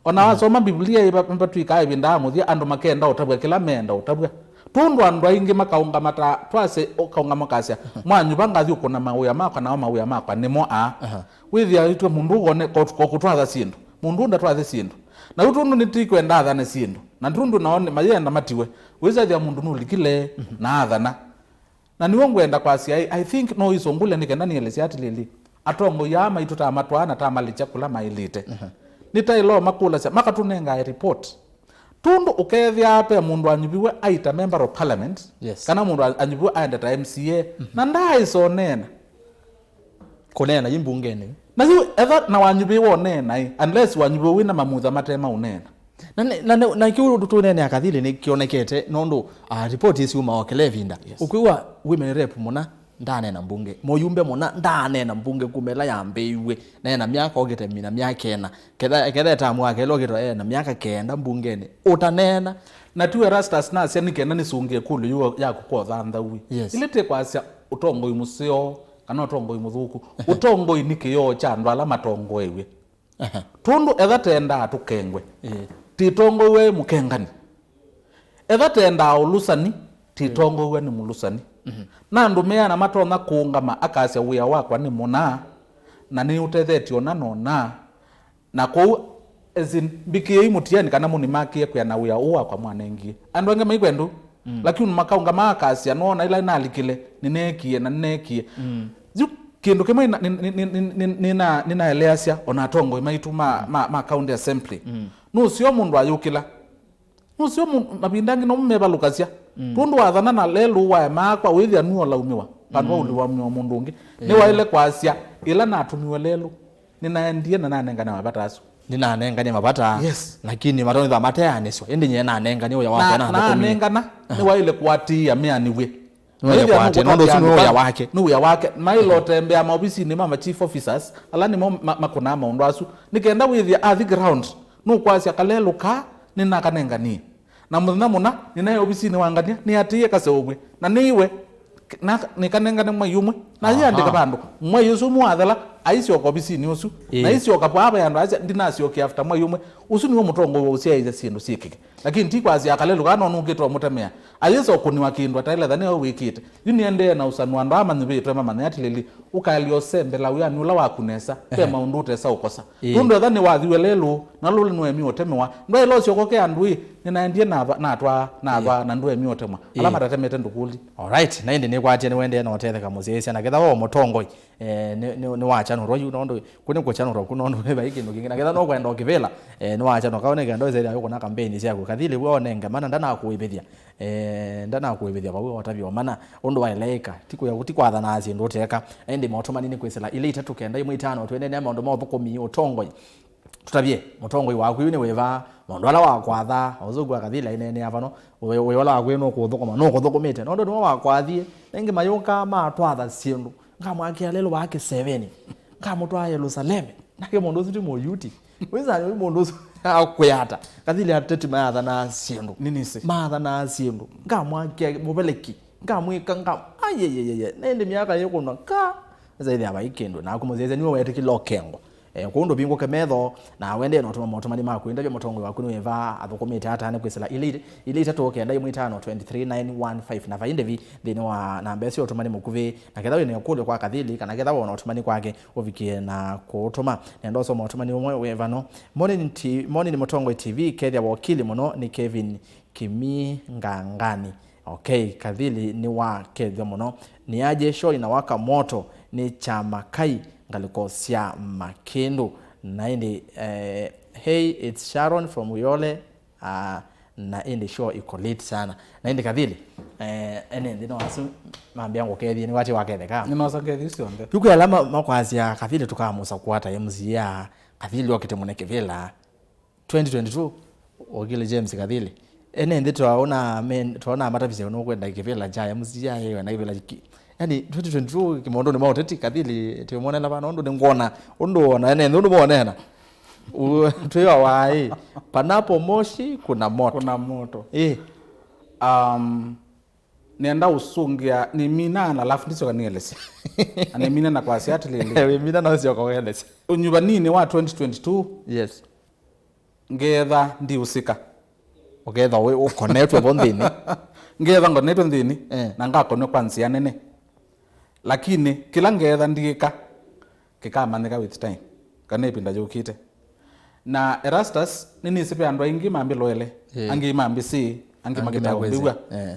Ona wasoma Biblia ĩva-, vatwĩkaa ĩvinda ya mũthya andũ makenda ũtavw'a kĩla meenda ũtavw'a. Tũndũ andũ aingĩ makaũngama ta twasya, ũkaũngama ũkasya, "Mwanyuva ngathi ũkũna mawĩa makwa, nao mawĩa makwa nĩmo aa." Aha. Wĩthĩa itwe mũndũ ũũ one ko-, kokũtwatha syĩndũ. Mũndũ ũũ ndatwathe syĩndũ. Na yu tũndũ nĩtĩkwenda athane syĩndũ. Na tũndũ nao nĩ mayenda matiwe. Wĩsethĩa mũndũ nũlikile na athana. Na nĩw'o ngwenda kwasya, I, I think no isũngũlya nĩ kenda nĩelesya atĩlĩlĩ, atongoi aa maitũ tamatwaa na tamalikya kũla maĩlĩte. Aha. Nĩtaĩle o makũlasya, makatũnengae report. Tũndũ ũkethĩa ve mũndũ anyuviwe aita member of parliament, yes, kana mũndũ a-, anyuviwe aenda ta M C A, mhm, na ndaaĩsa ũneena. Kũneena yu mbungenĩ. Na yu etha na wanyuvĩwa ũneena ĩ, unless wanyuvĩwa wĩna mamutha mate ma ũneena. Na nĩ- na nĩ- na kĩu ũndũ tũneenea Kathili nĩ kĩonekete nũndũ, ah, ripoti ĩsiumaa o kĩla ĩvinda. Yes. Ũkwĩw'a women rep mũna ndaaneena mbunge, mũyumbe mũna ndaaneena mbunge kuma ĩla yambĩĩw'e, na ena myaka okĩte mina myaka ĩna. Ketha ketha etamu wake ĩla okĩte ena myaka kenda mbungenĩ ũtaneena. Na tu Erastus nasya nĩ kenda nĩsũngĩe ĩkũlyo yu ya kũkotha nthawi. Yes. Ilĩ tĩ kwasya ũtongoi mũseo kana ũtongoi mũthũku. Ũtongoi nĩ kĩoo kya andũ ala matongoew'e. Aha. Tũndũ etha tendaa tũkengwe, ĩĩ, tĩtongoew'a ĩ mũkengani. Etha tendaa ũlũsani, tĩtongoew'a nĩ mũlũsani. Mhm. Na andũ meana matonya kũũngama akasya wĩa wakwa nĩ mũna, na nĩ ũtethetye ũna na ũna. Na kwoou, as in, mbikĩei mũtiani kana mũnimakĩe kwĩa na wĩa ũũ wakwa mwanengie. Andũ angĩ maikwendũ, mm, lakini makaũngama akasya, nona ila nalikile, nĩneekie na nĩneekie. Mm. Yu kĩndũ kĩmwe nĩna- nĩna- nĩna- nĩnaeleasya ona atongoi maitũ ma, ma, ma county assembly. Mm. Nũseo mũndũ ayũkĩla. Nũseo mũ- mavinda angĩ nomo mevalũkasya. Mm. Tũndũ wathana na lelũ waemaa kwa wĩthĩa nũolaumĩwa. Vandũ va, mm, ũlĩwamĩwa mũndũ ũngĩ. Ĩĩ. Nĩwaĩle kwasya, ĩla natũmiwe lelũ, nĩnaendie na nanengane mavata asu. Nĩnanenganie mavata. Yes. Lakini matonyethwa mateanĩswa. Ĩndĩ nyie nanenganie ũya wakwa na nathũkũmie. Nanengana, nĩwaĩle kũatĩĩa meanĩw'e. Nĩwaĩle kũatĩĩa, nũndũ ũsu nĩ wĩa wake. Nĩ wĩa wake. Maĩle ũtembea maovisinĩ ma ma chief officers, ala nĩmo ma- makũnaa maũndũ asu. Nĩ kenda wĩthĩa athi ground, nũkwasya kalelũ kaa nĩnakanenganie. Na mũthenya mũna, nĩnaĩ ovisinĩ wa ngania, nĩatĩĩe kaseũvw'e. Na nĩiwe, na nĩkanengane mwai ũmwe. Na yĩandĩka vandũ, mwai ũsu ũmwe wathela, aisyoka ovisinĩ ũsu. Ĩĩ. Na aisyoka vaa ve andũ asya, ndinasyokie after mwai ũmwe. Ũsu nĩwe mũtongoi wa ũsyaĩĩsya syĩndũ syĩkĩke. Lakini ti kwasya akalelũ kana nũkĩte ũmũtemea. Ayĩsa ũkũniwa kĩndũ ataĩle tha nĩwe wĩkĩte. Yu nĩendee na ũsanu andũ aa manyuvĩtwe mamanye atĩlĩlĩ, ũkaelya ũsembela wĩanĩ ũla waku nesa, ve, ehe, maũndũ ũtesa ũkosa. Ĩĩ. Nũndũ etha nĩwathiwe lelũ, na lũlĩ nũemie ũtemewa, ndwaĩle ũsyoka ũke andũ ĩ, nĩnaendie nava, natwaa, nava, ĩĩ, na ndũemie ũtemwa. Ala, ĩĩ, matatemete ndũkũlye. Alright, na ĩndĩ nĩkwatie nĩwendee na ũtetheka mũsyaĩĩsya, na ketha we mũtongoi, eh, nĩ- nĩ- nĩwakyanũrwa yu, nũndũ kũ nĩ kũkyanũrwa ku, nũndũ vai kĩndũ kĩngĩ. Na ketha nũkwenda ũkĩvĩla, eh, nĩwakyanũka, ũnĩkenda ũsethĩa yũkũna kampeni syaku. Kathili we onenge mana ndanakũĩvĩthya. Eh, ndanakũĩvĩthya vau otavya mana ũndũ waeleeka, ti kwĩa- ti kwathanaa syĩndũ ũteka. Na ĩndĩ maũtũmani nĩ kwĩsĩla ilĩ itatũ kenda ĩmwe itano, twendeea maũndũ ma ũthũkũmi, ũtongoi. Tũtavye, mũtongoi waku yu nĩ wĩva? Maũndũ ala wakwatha, ũthũku wa Kathili aineenea vano, wĩ- wĩ- ũla waku nũkũthũkũma, nũkũthũkũmĩte, nũndũ nĩwe wakwathie. Nengĩ mayũka matwatha syĩndũ, ngamwakĩa lelũ wa kĩsevenĩ, ngamũtwaa Yelusaleme. Nake mũndũ ũsu ti Mũyuti. Wĩsa nĩ mũndũ ũsu akwĩata. Kathili ateti maathanaa syĩndũ. Nĩnĩsĩ. Maathanaa syĩndũ. Ngamwakĩa mũveleki. Ngamwĩka, ngam- ayeyeyeye. Na ĩndĩ myaka yĩkũnwa ka. Nĩsa ĩthĩa vai kĩndũ. Naku mũsyaĩĩsya nĩwe weetĩkĩla ũkengwa. Eh, kwoou ndũvingũke metho, na wendee na ũtũma maũtũmani maku. Ĩndavya mũtongoi waku nĩ wĩva, athũkũmĩte ata nĩ kwĩsĩla ilĩ, ilĩ itatũ kenda ĩmwe itano twenty three nine one five, na vai ndĩvi nthĩnĩ wa namba ĩsu ya ũtũmani mũkuvĩ. Na ketha wĩ na ĩkũlyo kwa Kathili, kana ketha wona ũtũmani kwake, ũvikie na kũũtũma. Nenda ũsoma ũtũmani ũmwe wĩ vano. Moni nĩ ti- Moni nĩ Mũtongoi T V, kethĩa wokili mũno nĩ Kevin Kimingangani. Okay, Kathili nĩ wa kethyo mũno. Nĩ aje show inawaka moto, nĩ Kyamakai, ngalĩko sya Makĩndũ. Na ĩndĩ, eh, hey, it's Sharon from Uyole. Ah, na ĩndĩ show iko late sana. Na ĩndĩ Kathili, eh, ene nthĩ no asu mambĩa ngũkethie, nĩ wati waketheka. Nĩnosa ngethi syonthe. Yu kwĩ ala ma- makwasya Kathili tũkamũsa kuata M C A, Kathili okĩte mũne kĩvĩla. Twenty twenty-two, okile James Kathili. Ene nthĩ twaona men- twaona matavisya nũkwenda kĩvĩla kya M C A, wenda kĩvĩla ki- yani, twenty twenty-two kĩmaũndũnĩ ma ũteti, Kathili tĩmonela vana ũndũ nĩngwona, ũndũ wona ene nthĩ ũndũ monena. U- twĩwa waĩ, panapo moshi kuna moto. Kuna moto. Eh. Um, nenda ũsũngĩa nĩmina na alafu ndisyoka nĩelesya. Na nĩmina na kwasya atĩlĩlĩ. Wĩmina na ũsyoka ũelesya. Ũnyuvaninĩ wa twenty twenty-two, yes, ngeetha ndiusĩka. Ũkeetha wĩ- ũkonetwe vo nthĩnĩ. Ngeetha ngonetwe nthĩnĩ, eh, na ngakonwa kwa nzĩa nene. Lakini kĩla ngeetha ndiĩka kĩkamanyĩka with time, kana ĩvinda yũkĩte. Na Erastus, nĩnĩsĩ ve andũ aingĩ mambĩloele, eh, angĩ mambĩsĩ, angĩ, angĩ makĩtaa mekwĩsĩ, ũmbĩw'a. Eh.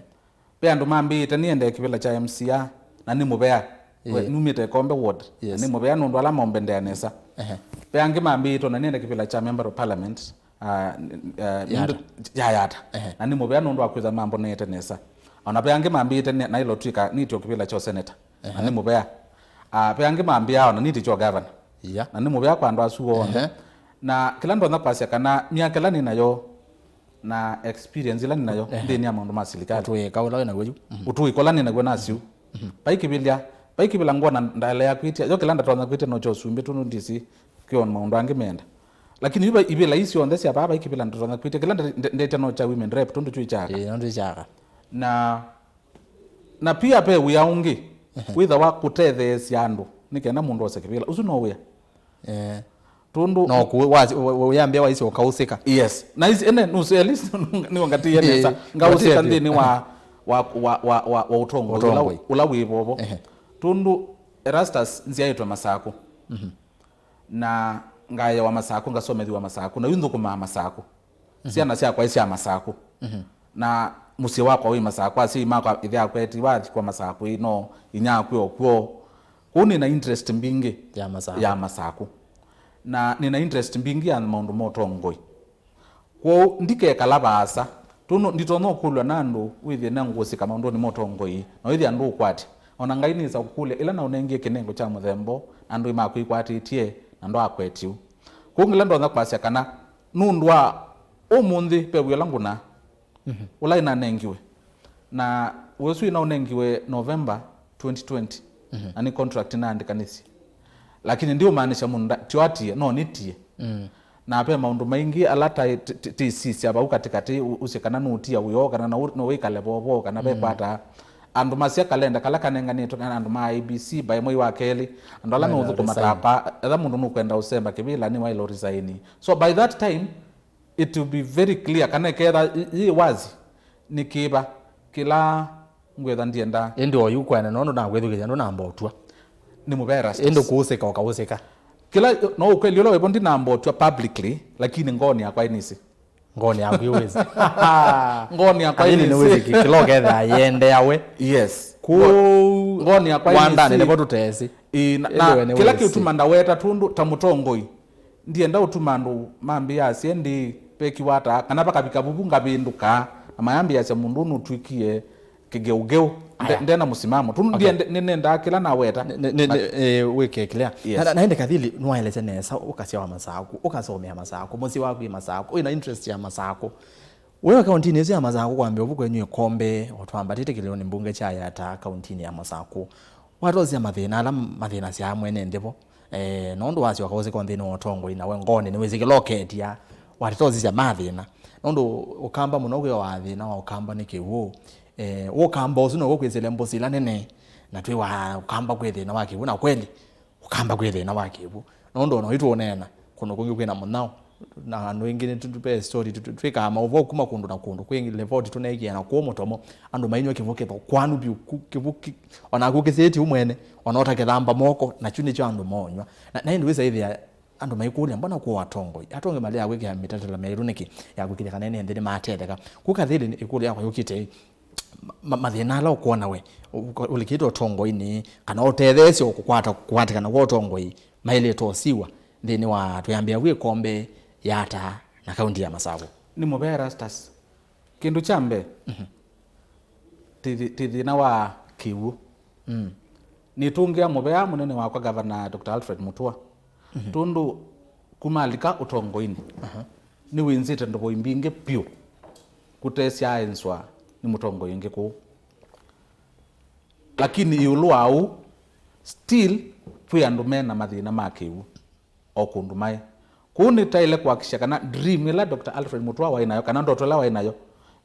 Ve andũ mambĩĩte nĩende kĩvĩla kya M C A, na nĩ mũvea. We, ĩĩ, numĩte Kombe Ward, na, yes, nĩ mũvea nũndũ ala maũmbendea nesa. Ehe. Ve angĩ mambĩĩte na nĩende kĩvĩla kya Member of Parliament, ah, n- ah, Yata. Nũndũ- ya Yata. Ehe. Na nĩ mũvea nũndũ wa kwĩtha mamboneete nesa. O na ve angĩ mambĩĩte nĩ- naĩlotw'ĩka nĩtyo kĩvĩla kya ũseneta. Na, ehe, nĩ mũvea. Ah, ve angĩ mambĩaa ona nĩtĩkyo gavana. Yeah. Na nĩ mũvea kwa andũ asu onthe. Ehe. Na kĩla ndonya kwasya kana myaka ĩla nĩ nayo na experience ĩla nĩ nayo, ehe, nthĩnĩ ya maũndũ ma silikalĩ. Ũtũĩka ũla wĩ naw'o yu. Mhm. Ũtũĩka ũla nĩ naw'o nasyo. Mhm. Vai kĩvĩla, vai kĩvĩla ngwona ndaelea kwĩtya. Yo kĩla ndatonya kwĩtya no kya ũsumbĩ tondũ ndisi kwĩona maũndũ angĩ menda. Lakini yu vai ivĩla ii syonthe sya vaa vai kĩvĩla ndatonya kwĩtya. Kĩla nde-, nde-, ndetya no kya women rep tondũ twĩkyaga. Ĩĩ, no twĩkyaga. Na Na pia ve wĩa ũngĩ, ehe, wĩthawa kũtetheesya andũ nĩ kenda mũndũ ose kĩvĩla. Ũsu no wĩa. Eh. Tondũ no ku-, wa-, wa-, wa-, wĩambĩa waisye ũkaũsĩka. Yes. Na isi, ene, nũse, at least nĩwangatĩie nesa. Eh, ngaũsĩka nthĩnĩ wa, wa, wa, wa, wa, wa ũtongoi ũla, ũtongoi, ũla wĩ vovo. Ehe. Tondũ Erastus nzyaĩtwe Masakũ. Mhm. Na ngaewa Masakũ, ngasomethiwa Masakũ, na yu nthũkũmaa Masakũ. Mhm. Syana syakwa ĩ sya Masakũ. Mhm. Na mũsyĩ wakwa wĩ Masakũ, asyai makwa, ĩthe akwetiwe athikwa Masakũ, ĩ no inya akw'e o kw'o. Kwoou nĩ na interest mbingĩ ya Masakũ. Ya Masakũ. Na nĩ na interest mbingĩ ya maũndũ ma ũtongoi. Kwoou ndikekala vaasa, tondũ nditonya ũkũlw'a na andũ wĩthĩe na ngũsĩka maũndũnĩ ma ũtongoi, na wĩthĩa ndũũkwatya. O na Ngai nĩsa kũkũlya, ĩla naũnengie kĩnengo kya mũthemba ũũ, na ndũĩ makwĩkwatĩtye, na ndwakwetye ũu. Kwoou ngĩla ndonya kwasya kana nũndũ wa ũmũnthĩ ve wĩa ũla ngũnaa, mhm, ũla ĩnanengiwe. Na wĩa ũsu ĩnaũnengiwe November twenty twenty, mhm, na nĩ contract naandĩkanĩsye. Lakini ndiũmaanisha mũndũ nda-, tyo atie, no nĩtie. Mm. Na ve maũndũ maingĩ ala ta-, ti-, ti-, tĩsisya vau katĩkatĩ, ũ-, ũsye kana nũtia wĩoo, kana no, no wĩkale vovo, kana ve, mm, kwata. Andũ masya kalenda kala kanenganĩtwe kana andũ ma I E B C, by mwei wa kelĩ, andũ ala meũthũkũma ta kwa, etha mũndũ nũkwenda ũsemba kĩvĩla nĩwaĩle ũresign. So by that time, it will be very clear, kana ĩketha yĩ, yĩ wazi, nĩ kĩva kĩla ngwetha ndienda. Ĩndĩ oyu kwene nũndũ nakwĩthukĩĩsya ndũnamba ũtw'a. Nĩ mũvea Erastus. Ĩndĩ kũũsĩka ũkaũsĩka. Kĩla, no ũkweli ũla wĩvo ndinamba ũtw'a publicly, lakini ngoonĩ yakwa ĩnĩsĩ. Ngoonĩ yaku ĩwĩsĩ. Ngoonĩ yakwa ĩnĩsĩ. Ĩndĩ nĩwĩsĩ kĩ-, kĩla ũkethĩa yĩendeea we. Yes. Kũu ngoonĩ yakwa wandanĩ ĩnĩsĩ. Nĩvo tũteesĩ. Ĩĩ, na, ĩndĩ na we nĩwĩsĩ. Kĩla kĩũtuma ndaweta tũndũ ta mũtongoi, ndienda ũtuma andũ mambĩasye ndĩ vekiwa ata, kana vakavika vuvu ngavĩndũka, na mayambĩasya mũndũ ũũ nũtw'ĩkie kĩgeũgeũ, nde-, aya, ndena mũsimamo. Tu, okay, ndiende, nĩnendaa kĩla naweta. Nĩ, nĩ, nĩ, but nĩ, eh, wĩke clear. Yes. Na, na, na ĩndĩ Kathili, nĩwaelesya nesa, ũkasyawa Masakũ, ũkasomea Masakũ, mũsyĩ waku wĩ Masakũ, wĩna interest ya Masakũ. Wĩ kauntinĩ ĩsu ya Masakũ kwambĩa ũvu kwenyu ĩkombe, o twambatĩte kĩlĩonĩ mbunge kya Yatta, kauntinĩ ya Masakũ. Watosya mathĩna ala mathĩnasyaa mwene nthĩ vo. Eh, nũndũ wasyoka ũsĩka nthĩnĩ wa ũtongoi, nawe ngoonĩ nĩwĩsĩ kĩla ũketya, watĩtosisya mathĩna. Nũndũ Ũkamba mũno kwĩawa thĩna wa Ũkamba nĩ kĩw'ũ. Eh, Ũkamba ũsu now'o kwĩsĩle mbũsĩ ila nene, na twĩwaa Ũkamba kwĩ thĩna wa kĩw'ũ, na kweli, Ũkamba kwĩ thĩna wa kĩw'ũ. Nũndũ ona ũitũ ũneena, kũndũ kũngĩ kwĩna mũnyao, na andũ aingĩ nĩ tũ-, tũ-, tũpe story, tũ-, tũ-, twĩkaa maũvoo kuma kũndũ na kũndũ, kwĩ livoti tũneekie na kũũ Mũtomo, andũ mainyw'a kĩw'ũ kĩthokwanu vyũ, ku-, kĩw'ũ ki-, ona kũkĩsĩtye ũmwene, ona ũtakĩthamba moko, na kyu nĩkyo andũ moonywa. Na, na ĩndĩ wĩsa ĩthĩa andũ maikũlya, mbona kũũ atongoi? Atongoi maleaa kwĩkĩa mĩtalatala myaĩlu nĩkĩ ya kũĩkĩĩthya kana ene nthĩ nĩmatetheka? Kũu Kathili ĩkũlyo yakwa yũkĩte ĩ, ma-, ma-, mathĩna ala ũkwona we, ũ-, ũlikĩte ũtongoinĩ, kana ũtetheesya kũkwata kũkwatĩkana kwa ũtongoi, maĩlĩte ũsiw'a nthĩnĩ wa twĩambĩa vu ĩkombe ya Yatta na kaunti ya Masakũ? Nĩ mũvea Erastus. Kĩndũ kya mbee, mhm, ti thi-, ti thĩna wa kĩw'ũ. Mm. Nĩtũngĩa mũvea mũnene wakwa Gavana Doctor Alfred Mutua. Mhm. Tondũ kuma alika ũtongoinĩ, aha, nĩwĩnzĩte ndovoi mbingĩ vyũ kũtesya aenswa nĩ mũtongoi ũngĩ kũu. Lakini ĩũlũ wa ũu, still kwĩ andũ me na mathĩna ma kĩw'ũ o kũndũ maĩ. Kũu nĩtaĩle kũhakikisha kana dream ĩla Doctor Alfred Mutua waĩ nayo, kana ndoto ĩla waĩ nayo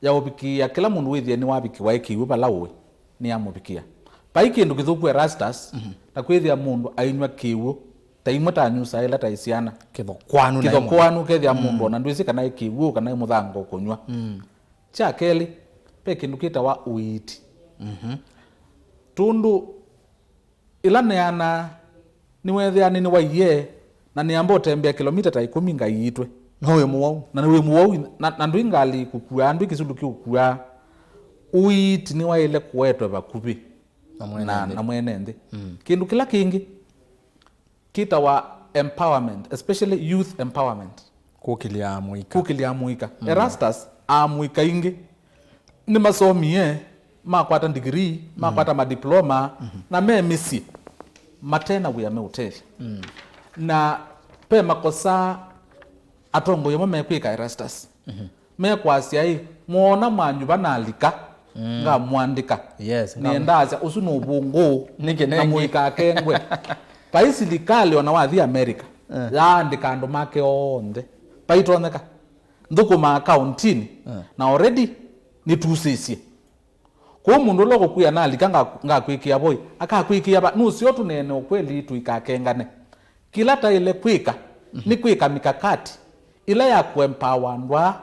ya ũvikĩĩa kĩla mũndũ wĩthĩe nĩwavikĩwa e kĩw'ũ vala ũĩ, nĩyamũvikĩa. Vai kĩndũ kĩthũku Erastus, mhm, ta kwĩthĩa mũndũ ainyw'a kĩw'ũ, ta imwe ta nyusa ĩla ta syana. Kĩthokwanu na imwe. Kĩthokwanu, kethĩa mũndũ, mm, ona ndwĩsĩ kana ĩ kĩw'ũ kana ĩ mũthango kũnyw'a. Mm. Kya kelĩ, ve kĩndũ kĩtawa ũiiti. Mhm. Tũndũ ĩla neanaa, nĩweethĩa nĩnĩwaiie, na nĩamba ũtembea kĩlomita ta ĩkũmi ngaiitwe. No wĩ mũwau. Na nĩ wĩ mũwau, na, na ndwĩ ngalĩ kũkua, ndwĩ kĩsulu kĩũkua. Ũiiti nĩwaĩle kũetwe vakuvĩ na mwene nthĩ. Na mwene nthĩ. Mm. Kĩndũ kĩla kĩngĩ, kĩtawa empowerment, especially youth empowerment. Kũkĩlya amũika. Kũkĩlya amũika. Mm. Erastus, amũika aingĩ nĩmasomie, makwata degree, mm, makwata madiploma, mhm, na me mĩsyĩ. mate na wĩa meũtethya. Mm. Na ve makosa atongoi amwe mekwĩka, Erastus. Mhm. Mekwasya ĩ, mwoona mwanyuva nalika, mm, ngamũandĩka. Yes, ngam- Nĩendasya ũsu nĩ ũvũngũ. Nĩkĩ na nengi mũikakengwe. Vai silikalĩ ona wathi America, eh, yaandĩka andũ make onthe. Vaitonyeka. Nthũkũmaa kauntinĩ, eh, na already nĩtusĩsye. Kwoou mũndũ ũla ũkũkwĩa nalika nga-, ngakwĩkĩa voi, akakwĩkĩa va? Nũseo tũneene ũkweli tũikakengane. Kĩla taĩle kwĩka, mhm, nĩ kwĩka mikakati ĩla ya kũempower andũ aa.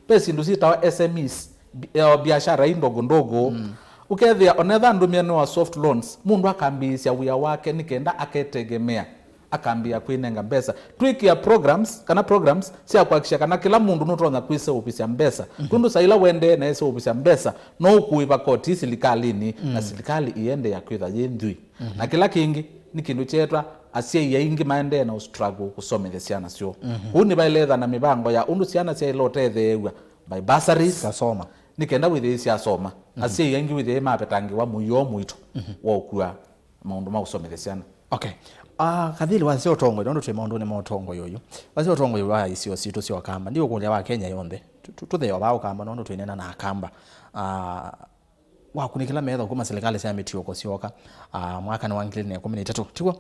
Ve syĩndũ syĩtawa S M Es, bi-, eh, biashara ii ndogo ndogo. Mm. Ũkethĩa onetha andũmĩa nĩ wa soft loans, mũndũ akambĩĩsya wĩa wake nĩ kenda aketegemea, akambĩĩa kwĩnenga mbesa. Twĩkĩa programs, kana programs sya kuhakikisha kana kĩla mũndũ nũtonya kwĩseũvĩsya mbesa. Mhm. Tũndũ saa ila wendee na eseũvĩsya mbesa, no ũkũĩva koti silikalĩnĩ, na, mm, silikalĩ ĩendeea kwĩtha yĩ nthwii. Mhm. Na kĩla kĩngĩ, nĩ kĩndũ kyeetwa asyai aingĩ maendee na ũstruggle kũsomethya syana syoo. Mhm. Kũu nĩvaĩle ethĩwa na mĩvango ya ũndũ syana syaĩle ũtetheew'a by bursaries, sikasoma, nĩ kenda wĩthĩe syasoma. Mhm. Asyai aingĩ wĩthĩe mavetangĩwa mũio mũito, mhm, wa ũkua maũndũ ma ũsomethya syana. Okay. Ah, Kathili, wasya ũtongoi, nũndũ twĩ maũndũnĩ ma ũtongoi ũyũ. Wasya ũtongoi wa isio sitũ sya Ũkamba. Ndiũkũlya wa Kenya yonthe. Tu-, tu-, tũtheo va Ũkamba, nũndũ twĩneena na Akamba. Ah, wakunĩkĩla metho kuma silikalĩ sya mĩtiũko syoka, ah, mwakanĩ wa ngili ilĩ na ĩkũmi na itatũ, tiw'o?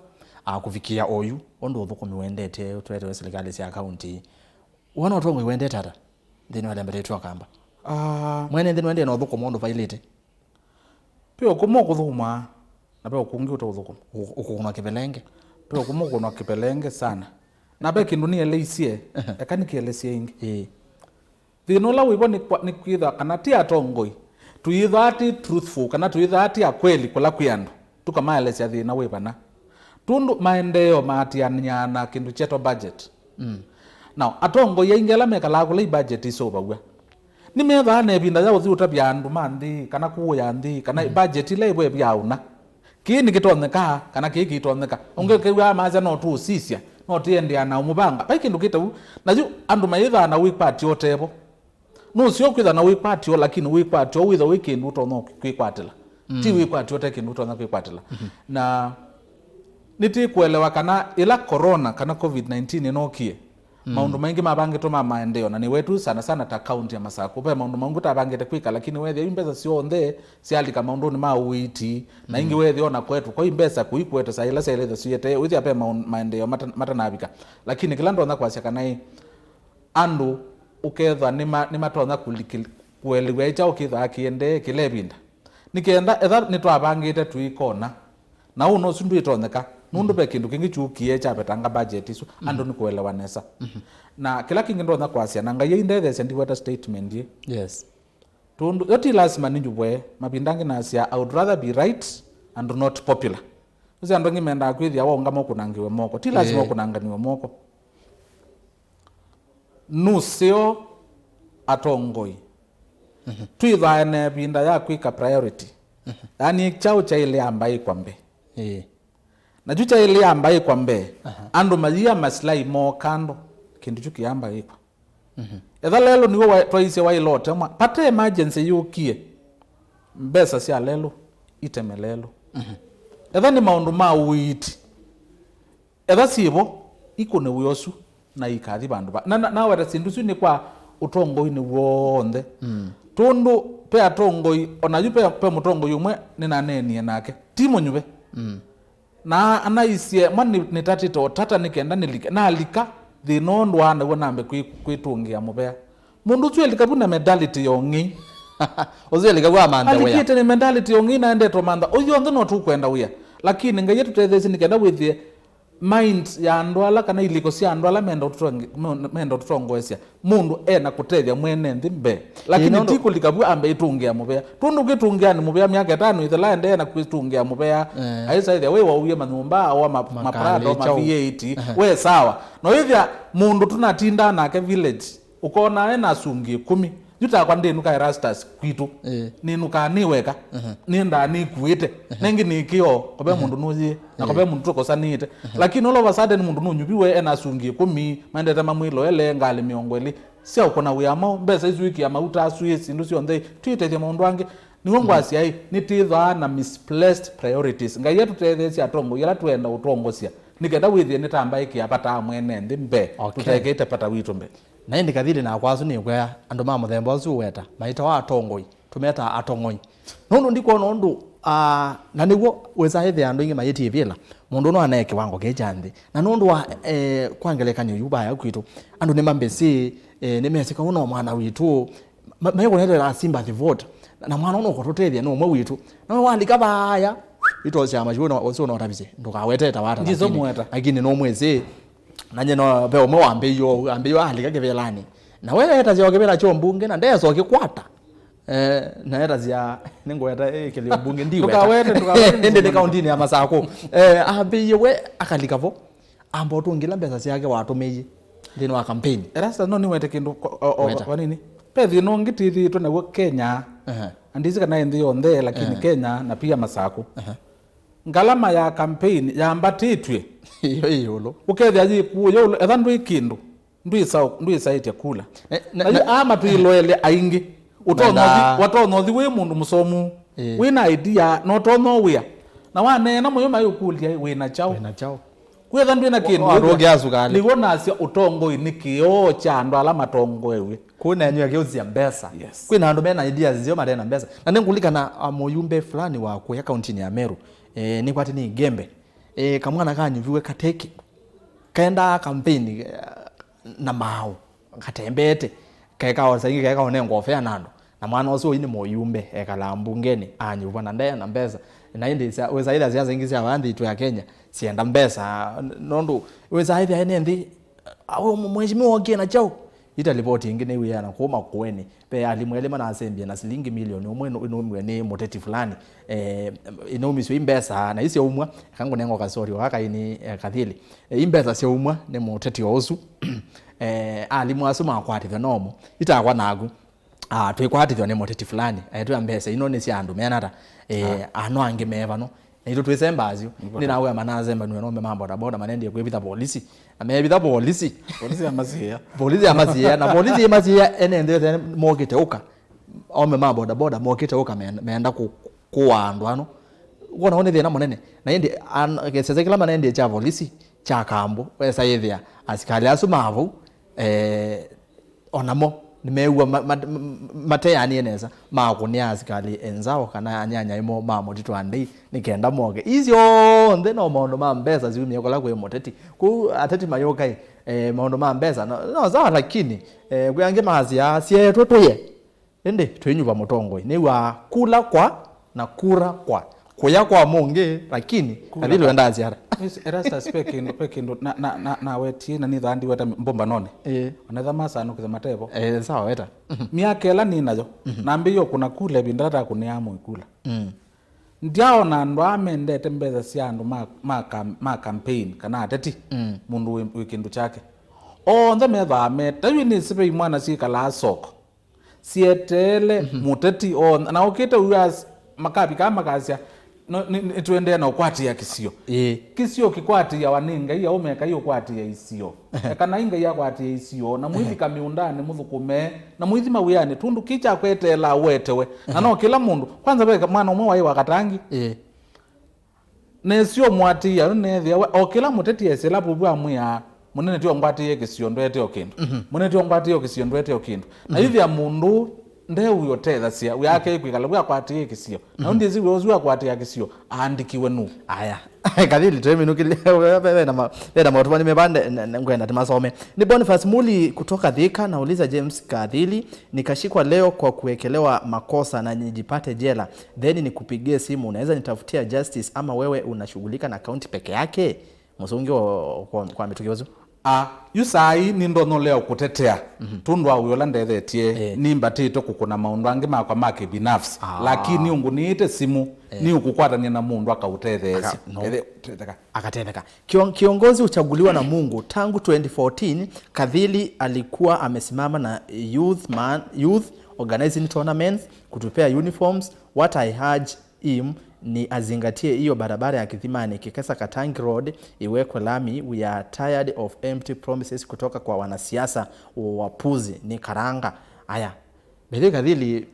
Ah, kũvikĩa oyu, ũndũ ũthũkũmi wendete, ũtwetewe silikalĩ sya kaunti. Wona ũtongoi wendete ata nthĩnĩ wa ĩlembetetwe Akamba? Ah. Mwene nthĩ nũendee na ũthũkũma ũndũ vaĩlĩte? Ve ũkũmũ ũkũthũkũma, na ve ũkũngĩ ũtaũthũkũma. Ũ-, ũkũnwa kĩvelenge. Ve ũkũmũ ũkũnwa kĩvelenge sana. Na ve kĩndũ nĩeleisye, eka nĩkĩelesye ĩngĩ. Ĩĩ. Thĩna ũla wĩvo nĩ kwa-, nĩ kwĩthwa kana ti atongoi. Tũyĩthwaa ti truthful, kana tũyĩthwaa ti akweli kũla kwĩ andũ. Tũkamaelesya thĩna wĩ vana. Tũndũ maendeeo maatĩanĩaa na kĩndũ kyetwa budget. Mm. Now, atongoi aingĩ ala mekalaa kũla i budget isũvaw'a, nĩmethĩawa na ĩvinda ya ũthi ũtavya andũ ma nthĩ, kana kũũya nthĩ, kana, mm, budget ila ĩvo ĩvyaũna. Kĩĩ nĩkĩtonyekaa, kana kĩĩ kĩitonyeka. Ũngĩ, mm, ũkew'aa maasya no tũũsisya, no tũendeea na ũmũvanga. Vai kĩndũ kĩtau. Na yu andũ mayĩthĩawa na wĩkwatyo ũtevo. Nũseo kwĩthwa na wĩkwatyo, lakini wĩkwatyo wĩthwa wĩ kĩndũ ũtonya kwĩkwatĩla. Mm. Ti wĩkwatyo ũte kĩndũ ũtonya kwĩkwatĩla. Mhm. Na nĩtĩkũelewa kana ĩla corona kana covid nineteen ĩnokie, mm, maũndũ maingĩ mavangĩtwe ma maendeeo, na nĩwetu sana sana ta kaunti ya Masakũ, ve maũndũ maingĩ tavangĩte kwĩka, lakini wethĩa yu mbesa syonthe syalika maũndũnĩ ma ũiiti, na, mm, ingĩ wethĩa ona kwetu, kwa yu mbesa kũikuete saa ila syaĩlĩte siete, wĩthĩa ve maũ-, maendeeo mata-, matanavika. Lakini kĩla ndonya kwasya kana ĩ, andũ ũkethwa nĩma-, nĩmatonya kũlikil-, kũelew'a ĩ kyaũ kĩthwaa kĩendee kĩla ĩvinda. Nĩ kenda etha nĩtwavangĩte tũikona, na ũũ nosu ndwĩtonyeka, nũndũ, mhm, ve kĩndũ kĩngĩ kyũkie kyavetanga budget isu, mhm, andũ nĩkũelewa nesa. Mhm. Na kĩla kĩngĩ ndonya kwasya, na Ngai aindetheesya ndiweta statement ĩ. Yes. Tũndũ yo ti lasima nĩnyuvwe, mavinda angĩ nasya, "I would rather be right and not popular." Nĩsĩ andũ angĩ mendaa kwĩthĩa waũngama ũkũnangĩwe moko. Ti lasima, ĩĩ, ũkũnanganiwe moko. Nũseo atongoi. Mhm. Twĩthwae na ĩvinda ya kwĩka priority. Mhm. Yaani, kyaũ kyaĩle amba ĩkwa mbee. Ĩĩ. Na kyu kyaĩle amba ĩkwa mbee. Aha. Andũ mayia masilai moo kando, kĩndũ kyu kĩamba ĩkwa. Mhm. Etha lelũ nĩw'o wa-, twaisye waĩle ũtemwa, vate emergency yũkie, mbesa sya lelũ iteme lelũ. Mhm. Etha nĩ maũndũ ma ũiiti, etha syĩvo, ikũne wĩa ũsu na ikathi vandũ va. Na, na, naweta syĩndũ isu nĩ kwa ũtongoinĩ w'onthe. Mm. Tũndũ ve atongoi, ona yu ve, ve mũtongoi ũmwe nĩnaneenie nake, ti mũnyuve. Mm. Na anaisye, "Mwa nĩ-, nĩtatĩte ũtata nĩ kenda nĩlike." Nalika, thĩna ũndũ wa naw'o nambe kwĩ-, kwĩtũngĩa mũvea. Mũndũ ũsu elika vu na mentality ya ũng'ei. Ũsu elika vu amantha wĩa. Alikĩte nĩ mentality ya ũng'ei na endete ũmantha. Ũyu onthe no tũkwenda wĩa. Lakini Ngai atũtetheesye nĩ kenda wĩthĩe mind ya andũ ala kana ilĩko sya andũ ala menda ũtũtonge-, menda ũtũtongoesya. Mũndũ e na kũtethya mwene nthĩ mbee. Lakini, ĩĩ, nũndũ ti kũlika vu ambe ĩtũngĩa mũvea. Tũndũ ũkĩtũngĩa nĩ mũvea myaka ĩtano ĩthela endee na kwĩtũngĩa mũvea. Eh. Aĩsa ĩthĩa wĩ waũie manyũmba, awa ma-, maprado, ma V eight. Ehe. We sawa. No ĩthĩa mũndũ tũnatindaa nake village, ũkona e na asungi ĩkũmi. Yu takwa ndĩnuka Erastus kwitũ. Eh. Nĩnukaa nĩ weka. Ehe. Nĩendaa nĩkuĩte. Ehe. Nengĩ nĩkĩo, kove, ehe, mũndũ nũyĩe. Na, eh, kove mũndũ tũkosanĩte. Ehe. Lakini all of a sudden mũndũ nũnyuviwe e na asungi ĩkũmi, maendete mamwĩloele ngalĩ mĩongo ĩlĩ. Sya ũkũna wĩa mwaũ, mbesa isu ikia mauta asu ĩ, syĩndũ syonthe, twĩtethya maũndũ angĩ. Nĩw'o ngwasya ĩ, nĩtĩthwaa na misplaced priorities. Ngai atũtetheesye atongoi ala twenda ũtwongosya, nĩ kenda wĩthĩe nĩtambaĩkĩa vata wa mwene nthĩ mbee, okay, tũtaĩkĩte vata witũ mbee. Na ĩndĩ Kathili nakwa asu nĩkwĩa andũ ma mũthemba ũsu ũweta maitawa atongoi, tũmetaa atong'oi. Nũndũ ndikwona ũndũ, ah, na nĩw'o wĩsa ĩthĩa andũ aingĩ mayĩtie vĩla, mũndũ ũno anae kĩwango kĩ kya nthĩ. Na nũndũ wa, eh, kwa ngelekany'o yu vaya kwitũ, andũ nĩmambĩsĩ, eh, nĩmesĩ kau no mwana witũ, ma- maikũnetera sympathy vote. Na, na mwana ũno ũkũtũtethya nĩ ũmwe witũ. Nawe walika vaya, itosyama cio na ũcio ũnotavisye, ndũkaweteta wata. Ndizo lakini- mweta. Lakini no mwĩsĩ, na nyie no ve ũmwe wambĩiwe, ambĩiwe alika kĩvĩlanĩ. Na we etasya o kĩvĩla kyo mbunge na ndesa ũkĩkwata. Eh, na etasya nĩngweta ĩkĩlio mbunge ndiweta. Ndũkawete, ndũkawete. Ĩndĩ nĩ kaũntĩnĩ ya Masakũ. Eh, ambĩiwe akalika vo. Amba ũtũngĩla mbesa syake watũmĩie nthĩnĩ wa campaign. Erasta, no nĩwete kĩndũ kwa- o- o- Weta. Vanini. Ve thĩna ũngĩ tĩthĩĩtwe naw'o Kenya. Ehe. Na ndisi kana ĩ nthĩ yonthe, lakini Ehe. Kenya na pia Masakũ. Ehe. Ngalama ya campaign yambatĩtw'e. Iyo ĩ ĩũlũ. Ũkethĩa yĩkuũ yo ĩũlũ, etha ndwĩ kĩndũ. Ndwĩsa- ndwĩsaĩtya kula. Eh, na- Na yu na- aa matwĩloele aingĩ. Ũtonya na- ũthi- watonya ũthi wĩ mũndũ mũsomu. Ĩĩ. Wĩ na idea, na ũtonya wĩa. Na waneena mũyo mayũkũlya, "Wĩ na kyaũ?" Wĩ na kyaũ? Kwĩtha ndwĩ na kĩndũ. Wa- watũngĩa sukalĩ. Nĩw'o nasya ũtongoi nĩ kĩoo kya andũ ala matongoew'e. Kũu nenyu akĩũsya mbesa. Yes. Kwĩ na andũ mena ideas nzeo mate na mbesa. Na nĩngũlikana, ah, mũyumbe fulani wa kũya kauntinĩ ya Meru, eh, nĩkwatĩ nĩ Igembe. Eh, kamwana kanyuviwe kateki. Kaendaa campaign, eh, na maaũ. Katembeete. Kekaosa ingĩ kekaone ngofea na andũ. Na mwana ũsu ũi nĩ mũyumbe, ekalaa mbungenĩ, anyuvwa na ndee na mbesa. Na ĩndĩ sya- wĩsaĩthya siasa ingĩ sya vaa nthĩ itũ ya Kenya, sienda mbesa. Nũndũ wĩsaĩthya ene nthĩ, "Awe mheshimiwa okie na kyaũ?" Ita livoti ĩngĩ nĩwĩana kũũ Makueni, ve alimũ elĩ manasembie na silingi milioni ũmwe ĩnũ- ĩnũmiwe nĩ mũteti fulani. Eh, ĩnũmiswe i mbesa, na isyaumwa, eka ngũnenga kasori wa kaini, eh, Kathili. Eh, i mbesa syaumwa nĩ mũteti o ũsu. Eh, alimũ asu makwatithwa nomo, itakwa naku. Ah, twĩkwatithwa nĩ mũteti fulani, aetwĩa mbesa ino nĩ sya andũ mena ata, eh, ano angĩ me vano. Naitũ twĩsemba asyo. Nĩnawĩa manasembanw'a nome ma bodaboda manendie kwĩvitha polisi. Na mevitha polisi. Polisi ya masiĩa. Polisi ya masiĩa. Na polisi ya masiĩa ene nthĩ mokĩte ũka. Ome ma bodaboda mokĩte ũka me- meenda kũ- kũa andũ ano. Wona nĩ thĩna mũnene. Na ĩndĩ an- kĩsese kĩla manendie kya polisi kya kambo, wesa ĩthĩa asikalĩ asu ma vau, eh, onamo nĩmeew'a ma- ma- ma- mateanĩe nesa, makũnĩa asikalĩ enzao kana anyanyae moo ma mũtitũ andei nĩ kenda moke. Ii syonthe no maũndũ ma mbesa syumie kũla kwĩ mũteti. Kũu ateti mayũkai, eh, maũndũ ma mbesa no, no sawa, lakini, eh, kwĩ angĩ masyaa syeetwe tũye. Ĩndĩ twĩnyuva mũtongoi. Nĩw'aa kula kwa na kura kwa. Kũya kwa mũngĩ, lakini Kula Kathili kwa- wendaa siara. Yes, Erastus, pe kĩndũ, pe kĩndũ na- na- na- nawetie na nĩthaa ndiweta mbũmbanonĩ. Ĩĩ. Onetha masanũkĩthe matevo. Eh, sawa, weta. Myaka ĩla nĩ nayo, nambĩĩe kũna kula ĩvinda ĩla ndakũnĩaa mũi kula. Mm. Ndyaona andũ aa mendete mbesa sya andũ ma- ma kam- ma campaign kana ateti. Mm. Mũndũ wĩ- wĩ kĩndũ kyake. Onthe methwaa me- ta yu nĩsĩ ve imwana syĩkalaa soko. Sieteele mũteti o na ũkĩte uas makavika makasya, "No, nĩ- nĩ- nĩtũendee na ũkwatĩa kĩsio." Ĩĩ. Kĩsio kĩkwatĩawa nĩ Ngai, aũme ekai ũkwatĩa isio. Eka nai Ngai akwatĩa isio, na mũithi kamĩũndanĩ mũthũkũme, na mũithi mawĩanĩ, tũndũ kĩ kyakweteela ũetewe. Na no kĩla mũndũ, kwanza ve mwana ũmwe waĩ wa Katangi. Ĩĩ. Nesio mwatĩĩa, nũneethĩa we, o kĩla mũteti esĩla vũvu amwĩaa, "Mũnene tio ngwatĩĩe kĩsio, ndwete o kĩndũ. Mũnene tio ngwatĩĩe o kĩsio, ndwete o kĩndũ." Na ĩthĩa mũndũ ndeũĩ ũtethasya, wĩake kwĩkala we akwatĩĩe kĩsio. Na ũndĩsĩ wĩa ũsu akwatĩa kĩsio, aandĩkiwe nũ? Aya. Kathili, tweminũkĩlya, ve- ve- vena ma- vena maũtũmani mevande, n- n- ngwenda tũmasome. Ni Boniface Muli kutoka Thika, nauliza James Kathili, nikashikwa leo kwa kuwekelewa makosa na nijipate jela, then nikupigie simu, unaweza nitafutia justice ama wewe unashughulika na county peke yake? Mũsũngĩ wa- kwa, kwa mĩtũkĩ ũsu. A, yu saa ii nĩndonolea ũkũtetea, tũndũ wa wĩa ũla ndethetye, eh, nĩmbatĩtwe kũkũna maũndũ angĩ makwa ma kĩbinafsi, ah, lakini ũngũnĩĩte simũ, eh, nĩũkũkwatany'a na mũndũ akaũtetheesya. Aka- no. Ethe- tetheka. Akatetheka. Kion- kiongozi huchaguliwa na Mungu. Tangu twenty fourteen, Kathili alikuwa amesimama na youth man, youth organizing tournaments, kutupea uniforms. What I urge him ni azingatie hiyo barabara ya Kithimani, Kikesa Katangi Road, iwekwe lami. We are tired of empty promises kutoka kwa wanasiasa wapuzi. Ni karanga. Aya. Bethe Kathili,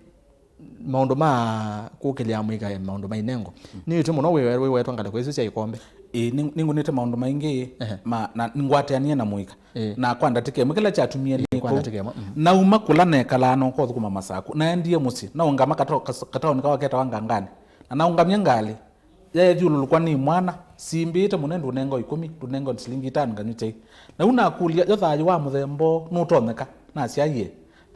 maũndũ ma kũkĩlĩa mũika, maũndũ ma inengo. Nĩwĩtĩ mũno wĩ, wĩwetwa ngalĩko isu sya ikombe. Ĩĩ, nĩ- nĩngũnĩte maũndũ maingĩ. Ehe. Ma, na nĩngwatĩanie na mũika. Ĩĩ. Na kwa ndatĩka ĩmwe kĩla kyatumie nĩ kwa kũu. Ndatĩka ĩmwe, mhm. Nauma kũla nekalaa na ũkothũkũma Masaku. Naendie mũsyĩ, naũngama kato- kas- kataoni kawa ketawa Ngangani. Na naũngamya ngalĩ, yaĩthyũlũlũkwa nĩ mwana, simbĩĩte mũno, ndũnenga ĩkũmi, ndũnenga silingi itano nganywe kyai. Na yu nakũlya, yo thayũ wa mũthemba ũũ nũtonyeka? Nasya, "Ĩĩ."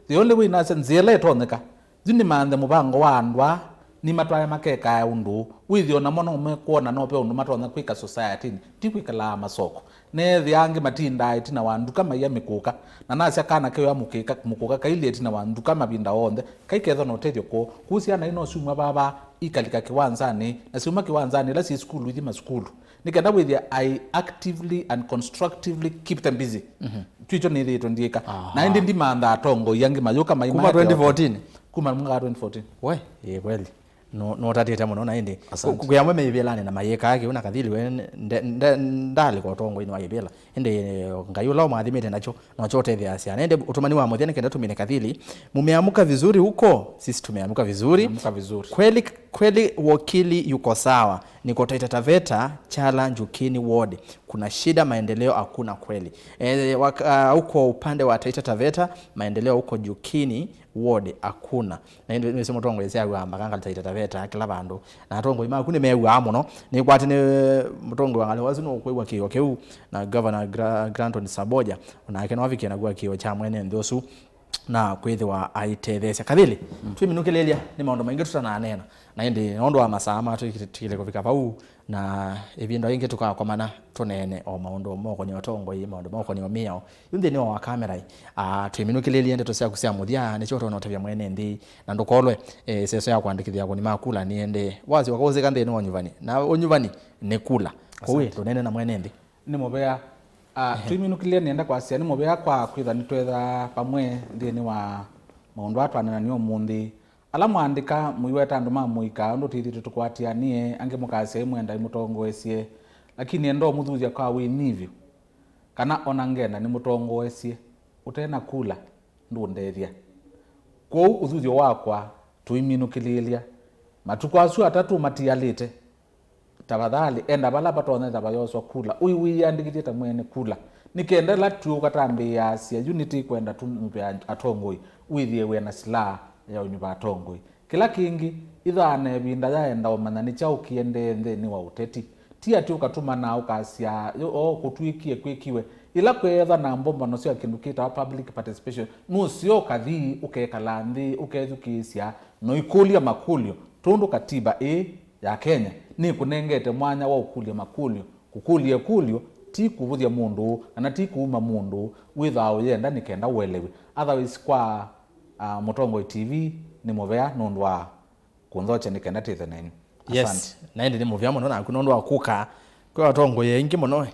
The only way nasya, nzĩa ĩla ĩtonyeka, yu nĩmanthe mũvango wa andũ aa, nĩmatwae makekae ũndũ ũũ. Wĩthĩe o namo no mekwona no ve ũndũ matonya kwĩka society-nĩ, ti kwĩkalaa masoko. Neethĩa angĩ matindaa ĩtina wa nduka maia mĩkũka, na nasya kana keoya mũkĩka- mũkũka kailye ĩtina wa nduka mavinda onthe, kaikethwa na ũtethyo kwoo. Kũu syana ino syuma vava ikalika kĩwanzanĩ, na syauma kĩwanzanĩ ila syĩ sukulu ithi masukulu, nĩ kenda wĩthĩa I actively and constructively keep them busy. Mhm. Twĩkyo nĩthĩĩtwe ndyĩka. Aha. Na ĩndĩ ndimantha atongoi angĩ mayũka mai- kuma mayate twenty fourteen? Kuma mwaka wa twenty fourteen. We, ĩ kweli. No, no ũtatĩte mũno na ĩndĩ. Asante. Ku- kwĩ amwe me ivĩlanĩ na mayĩkaa kĩu na Kathili we nde- nde- ndalĩka ũtongoinĩ wa ivĩla. Ĩndĩ, eh, Ngai ũla ũmwathimĩte nakyo, nokyo ũtetheasya. Na ĩndĩ ũtũmani wa mũthya nĩ kenda tũmine Kathili. Mumeamka vizuri huko? Sisi tumeamka vizuri. Tumeamka vizuri. Kweli, kweli wakili yuko sawa. Niko Taita Taveta, Chala, Njukini Ward. Kuna shida, maendeleo hakuna kweli. Eh, wak- ah, huko upande wa Taita Taveta, maendeleo huko Njukini Ward hakuna. Na ĩndĩ nĩsĩ mũtongoi syawa makanga Taita Taveta kĩla vandũ. Na atongoi maku nĩmew'aa mũno. Nĩkwatĩ nĩ mũtongoi wa ngalĩ wasu nũkwĩw'a kĩĩo kĩu, na Governor Gra- Granton Saboja, onake nĩwavikie na kũw'a kĩĩo kya mwene nthĩ ũsu na kwĩthĩwa aitetheesya. Kathili, mm, twĩminũkĩlĩlya, nĩ maũndũ maingĩ tũtananeena, na ĩndĩ nũndũ wa masaa ma twĩkĩte- twĩkĩte kũvika vau, na ĩvinda yĩngĩ tũkakomana tũneene o maũndũ mokoni ũtongoi, maũndũ mokoni o mĩao. Yu nthĩnĩ wa kamera ĩ, ah, twĩminũkĩlĩlye ndeto syaku sya mũthya, nĩkyo ũtonya ũtavya mwene nthĩ, na ndũkolwe, eh, ĩseso ya kũandĩkĩthya akũni ma kula nĩendee. Wasyoka ũsĩka nthĩnĩ wa ũnyuvani, na ũnyuvani nĩ kula. Kwoou ĩ, asante, tũneene na mwene nthĩ. Nĩ mũvea. Ah, ehe, twĩminũkĩlye nĩenda kwasya nĩ mũvea kwa kwĩtha nĩtwetha vamwe nthĩnĩ wa maũndũ aa twaneenany'a ũmũnthĩ. Ala mwaandĩka mũiweta andũ ma mũika ũndũ twĩthĩtwe tũkwatĩanĩe, angĩ mũkasya ĩmwenda ĩmũtongoesye, lakini enda ũmũthuthya kwa wĩnyivyo, kana ona ngenda nĩmũtongoesye ũte na kula, ndũndethya. Kwoou ũthuthyo wakwa, tũiminũkĩlĩĩlya. Matukũ asu atatũ matialĩte, tafadhali enda vala vatonyeka vayoswa kula, ũiwĩyĩandĩkĩthye ta mwene kula, nĩ kenda ĩla twĩũka tambĩĩasya yu nĩtĩkwenda tũnyuve atongoi, wĩthĩe wĩ na silaha ya ũnyuva atongoi. Kĩla kĩngĩ, ĩthaa na ĩvinda yaenda ũmanya nĩ kyaũ kĩendee nthĩnĩ wa ũteti. Ti atĩ ũkatũmana ũkasya, "Yo, o, kũtw'ĩkie, kwĩkiwe." Ĩla kweethwa na mbũmbano sya kĩndũ kĩtawa public participation, nũseo ũkathi ũkekala nthĩ, ũkethukĩĩsya, na ũikũlya makũlyo, tondũ katiba ĩĩ ya Kenya nĩkũnengete mwanya wa ũkũlya makũlyo. Kũkũlya ĩkũlyo ti kũvũthya mũndũ kana ti kũuma mũndũ wĩthaa ũyenda nĩ kenda ũelewe. Otherwise, kwa, ah, Mũtongoi T V nĩ mũvea nũndũ wa kũnthokya nĩ kenda twĩthe nenyu. Yes. Asante. Na ĩndĩ nĩ mũvea mũno naku nũndũ wa kũka. Kwĩ atongoi aingĩ mũno, eh,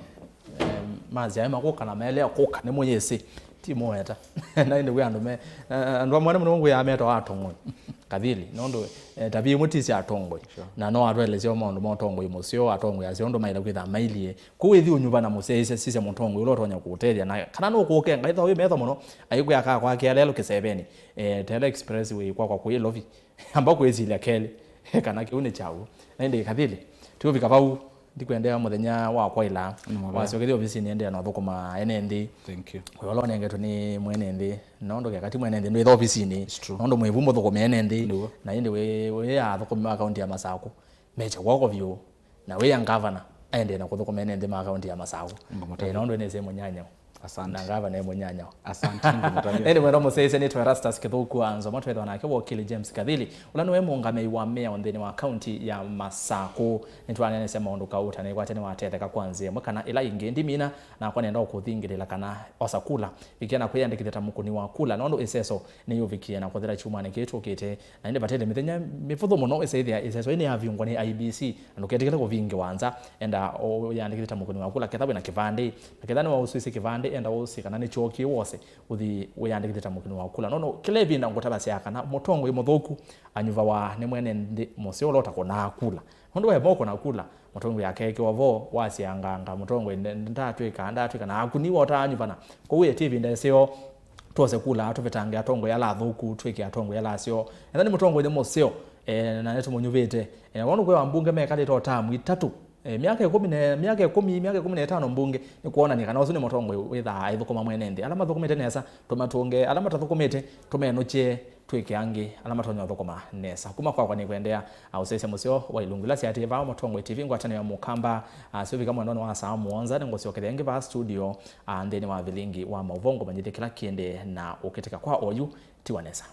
masyae makũka na maelea kũka, nĩ mũyĩsĩ, ti mũweta. Na ĩndĩ kwĩ andũ me, eh, andũ amwe nĩ mũno ngwĩaa metawa atongoi. Kathili, nũndũ, eh, tabia imwe ti sya atongoi. Sure. Na no atũelesye maũndũ ma ũtongoi mũseo, atongoi aseo ũndũ maĩle kwĩtha mailyĩ. Kũu ĩthi ũnyuva na mũsyaĩĩsya sisya mũtongoi ũla ũtonya kũũtethya, na kana nũkũũkenga, ĩtha wĩ metho mũno, aikwĩa kaa kwake alelo kĩsevenĩ, eh, tele expressway kwakwa kwĩ Lovi. Amba kwĩsilya kelĩ kana kĩu nĩ kyaũ. Na ĩndĩ Kathili, tiũvika vau, ndikwendea mũthenya wa kwaĩla. Nĩ mũvea. Wasyokethya ovisinĩ, endeea na ũthũkũma ene nthĩ. Thank you. Wĩa ũla ũnengetwe nĩ mwene nthĩ. Nũndũ keka ti mwene nthĩ, ndwĩtha ovisinĩ. It's true. Nũndũ mwĩvu mũthũkũme ene nthĩ. Nĩw'o. Na ĩndĩ wĩ, wĩ athũkũmi ma kaunti ya Masakũ mekya kw'oko vyũ. Na wĩa ngavana aendee na kũthũkũma ene nthĩ ma kaunti ya Masaku. Ngũmũtavya. Eh, nũndũ nĩsĩ mũnyanyao. Asante. Na ngavana e mũnyanyao. Asante, ngũmũtavya. Ĩndĩ mwendwa mũsyaĩĩsya nĩtwe Erastus Kĩthũku wa Nzomo, twĩthwa nake wakili James Kathili, ũla nĩwe mũũngamĩi wa mĩao nthĩnĩ wa kaunti ya Masaku. Nĩtwaneenesya maũndũ kauta, na nĩkwatya nĩwatetheka kwa nzĩa ĩmwe kana ĩla ĩngĩ. Ndimina, nakwa nĩenda ũkũthingĩlĩla kana osa kula, vikia na kwĩyandĩkĩthya ta mũkũni wa kula, nũndũ ĩseso nĩyũvikie na kũthela kyumwanĩ kĩĩ tũkĩte. Na ĩndĩ vataĩle mĩthenya mĩvũthũ mũno ĩseĩthĩa ĩseso ĩĩ nĩyavingwa nĩ I E B C, na ndũketĩkĩle kũvingĩwa nza. Enda ũyandĩkĩthye ta mũkũni wa kula ketha wĩna kĩvandĩ. Na ketha nĩwaũswĩsĩ kĩvandĩ, enda ũsĩ kana nĩkyookie wose ũthi wĩyandĩkĩthye ta mũkũni wa kula. Nũndũ kĩla ĩvinda ngũtavasya kana mũtongoi mũthũku anyuvawa nĩ mwene nthĩ mũseo ũla ũtakũnaa kula. Nũndũ we moko na kula, mũtongoi akeekĩwa vo, wasya nganga, mũtongoi nde- ndatwĩka, ndatwĩka, na akũniwa ũtaanyuvana. Kwoou ĩtĩ ĩvinda ĩseo twose kula, tũvetange atongoi ala athũku, twĩke atongoi ala aseo. Ethĩwa nĩ mũtongoi nĩ mũseo, eh, na nĩtũmũnyuvĩte. Eh, wona kwĩ ambunge mekalĩte o tamu itatũ, eh, myaka ĩkũmi na, myaka ĩkũmi, myaka ĩkũmi na ĩtano mbunge, nĩ kwonania kana ũsu nĩ mũtongoi wĩthaa aithũkũma mwene nthĩ. Ala mathũkũmĩte nesa, tũmatũnge, ala matathũkũmĩte, tũmenũkye, twĩke angĩ ala matonya ũthũkũma nesa. Kuma kwakwa nĩ kũendeea, ah, ũsyaĩĩsya mũseo wa ilungu ila syaatĩĩe vaa Mũtongoi T V ngwatanĩo ya Mũkamba, ah, syũvika mwendonĩ wa saa mũonza, nĩngũsyokethya ĩngĩ vaa studio, ah, nthĩnĩ wa vilingi wa maũvoo ngũmanyĩthye kĩla kĩendee na ũkĩtĩka kwa oyu. Tiwa nesa.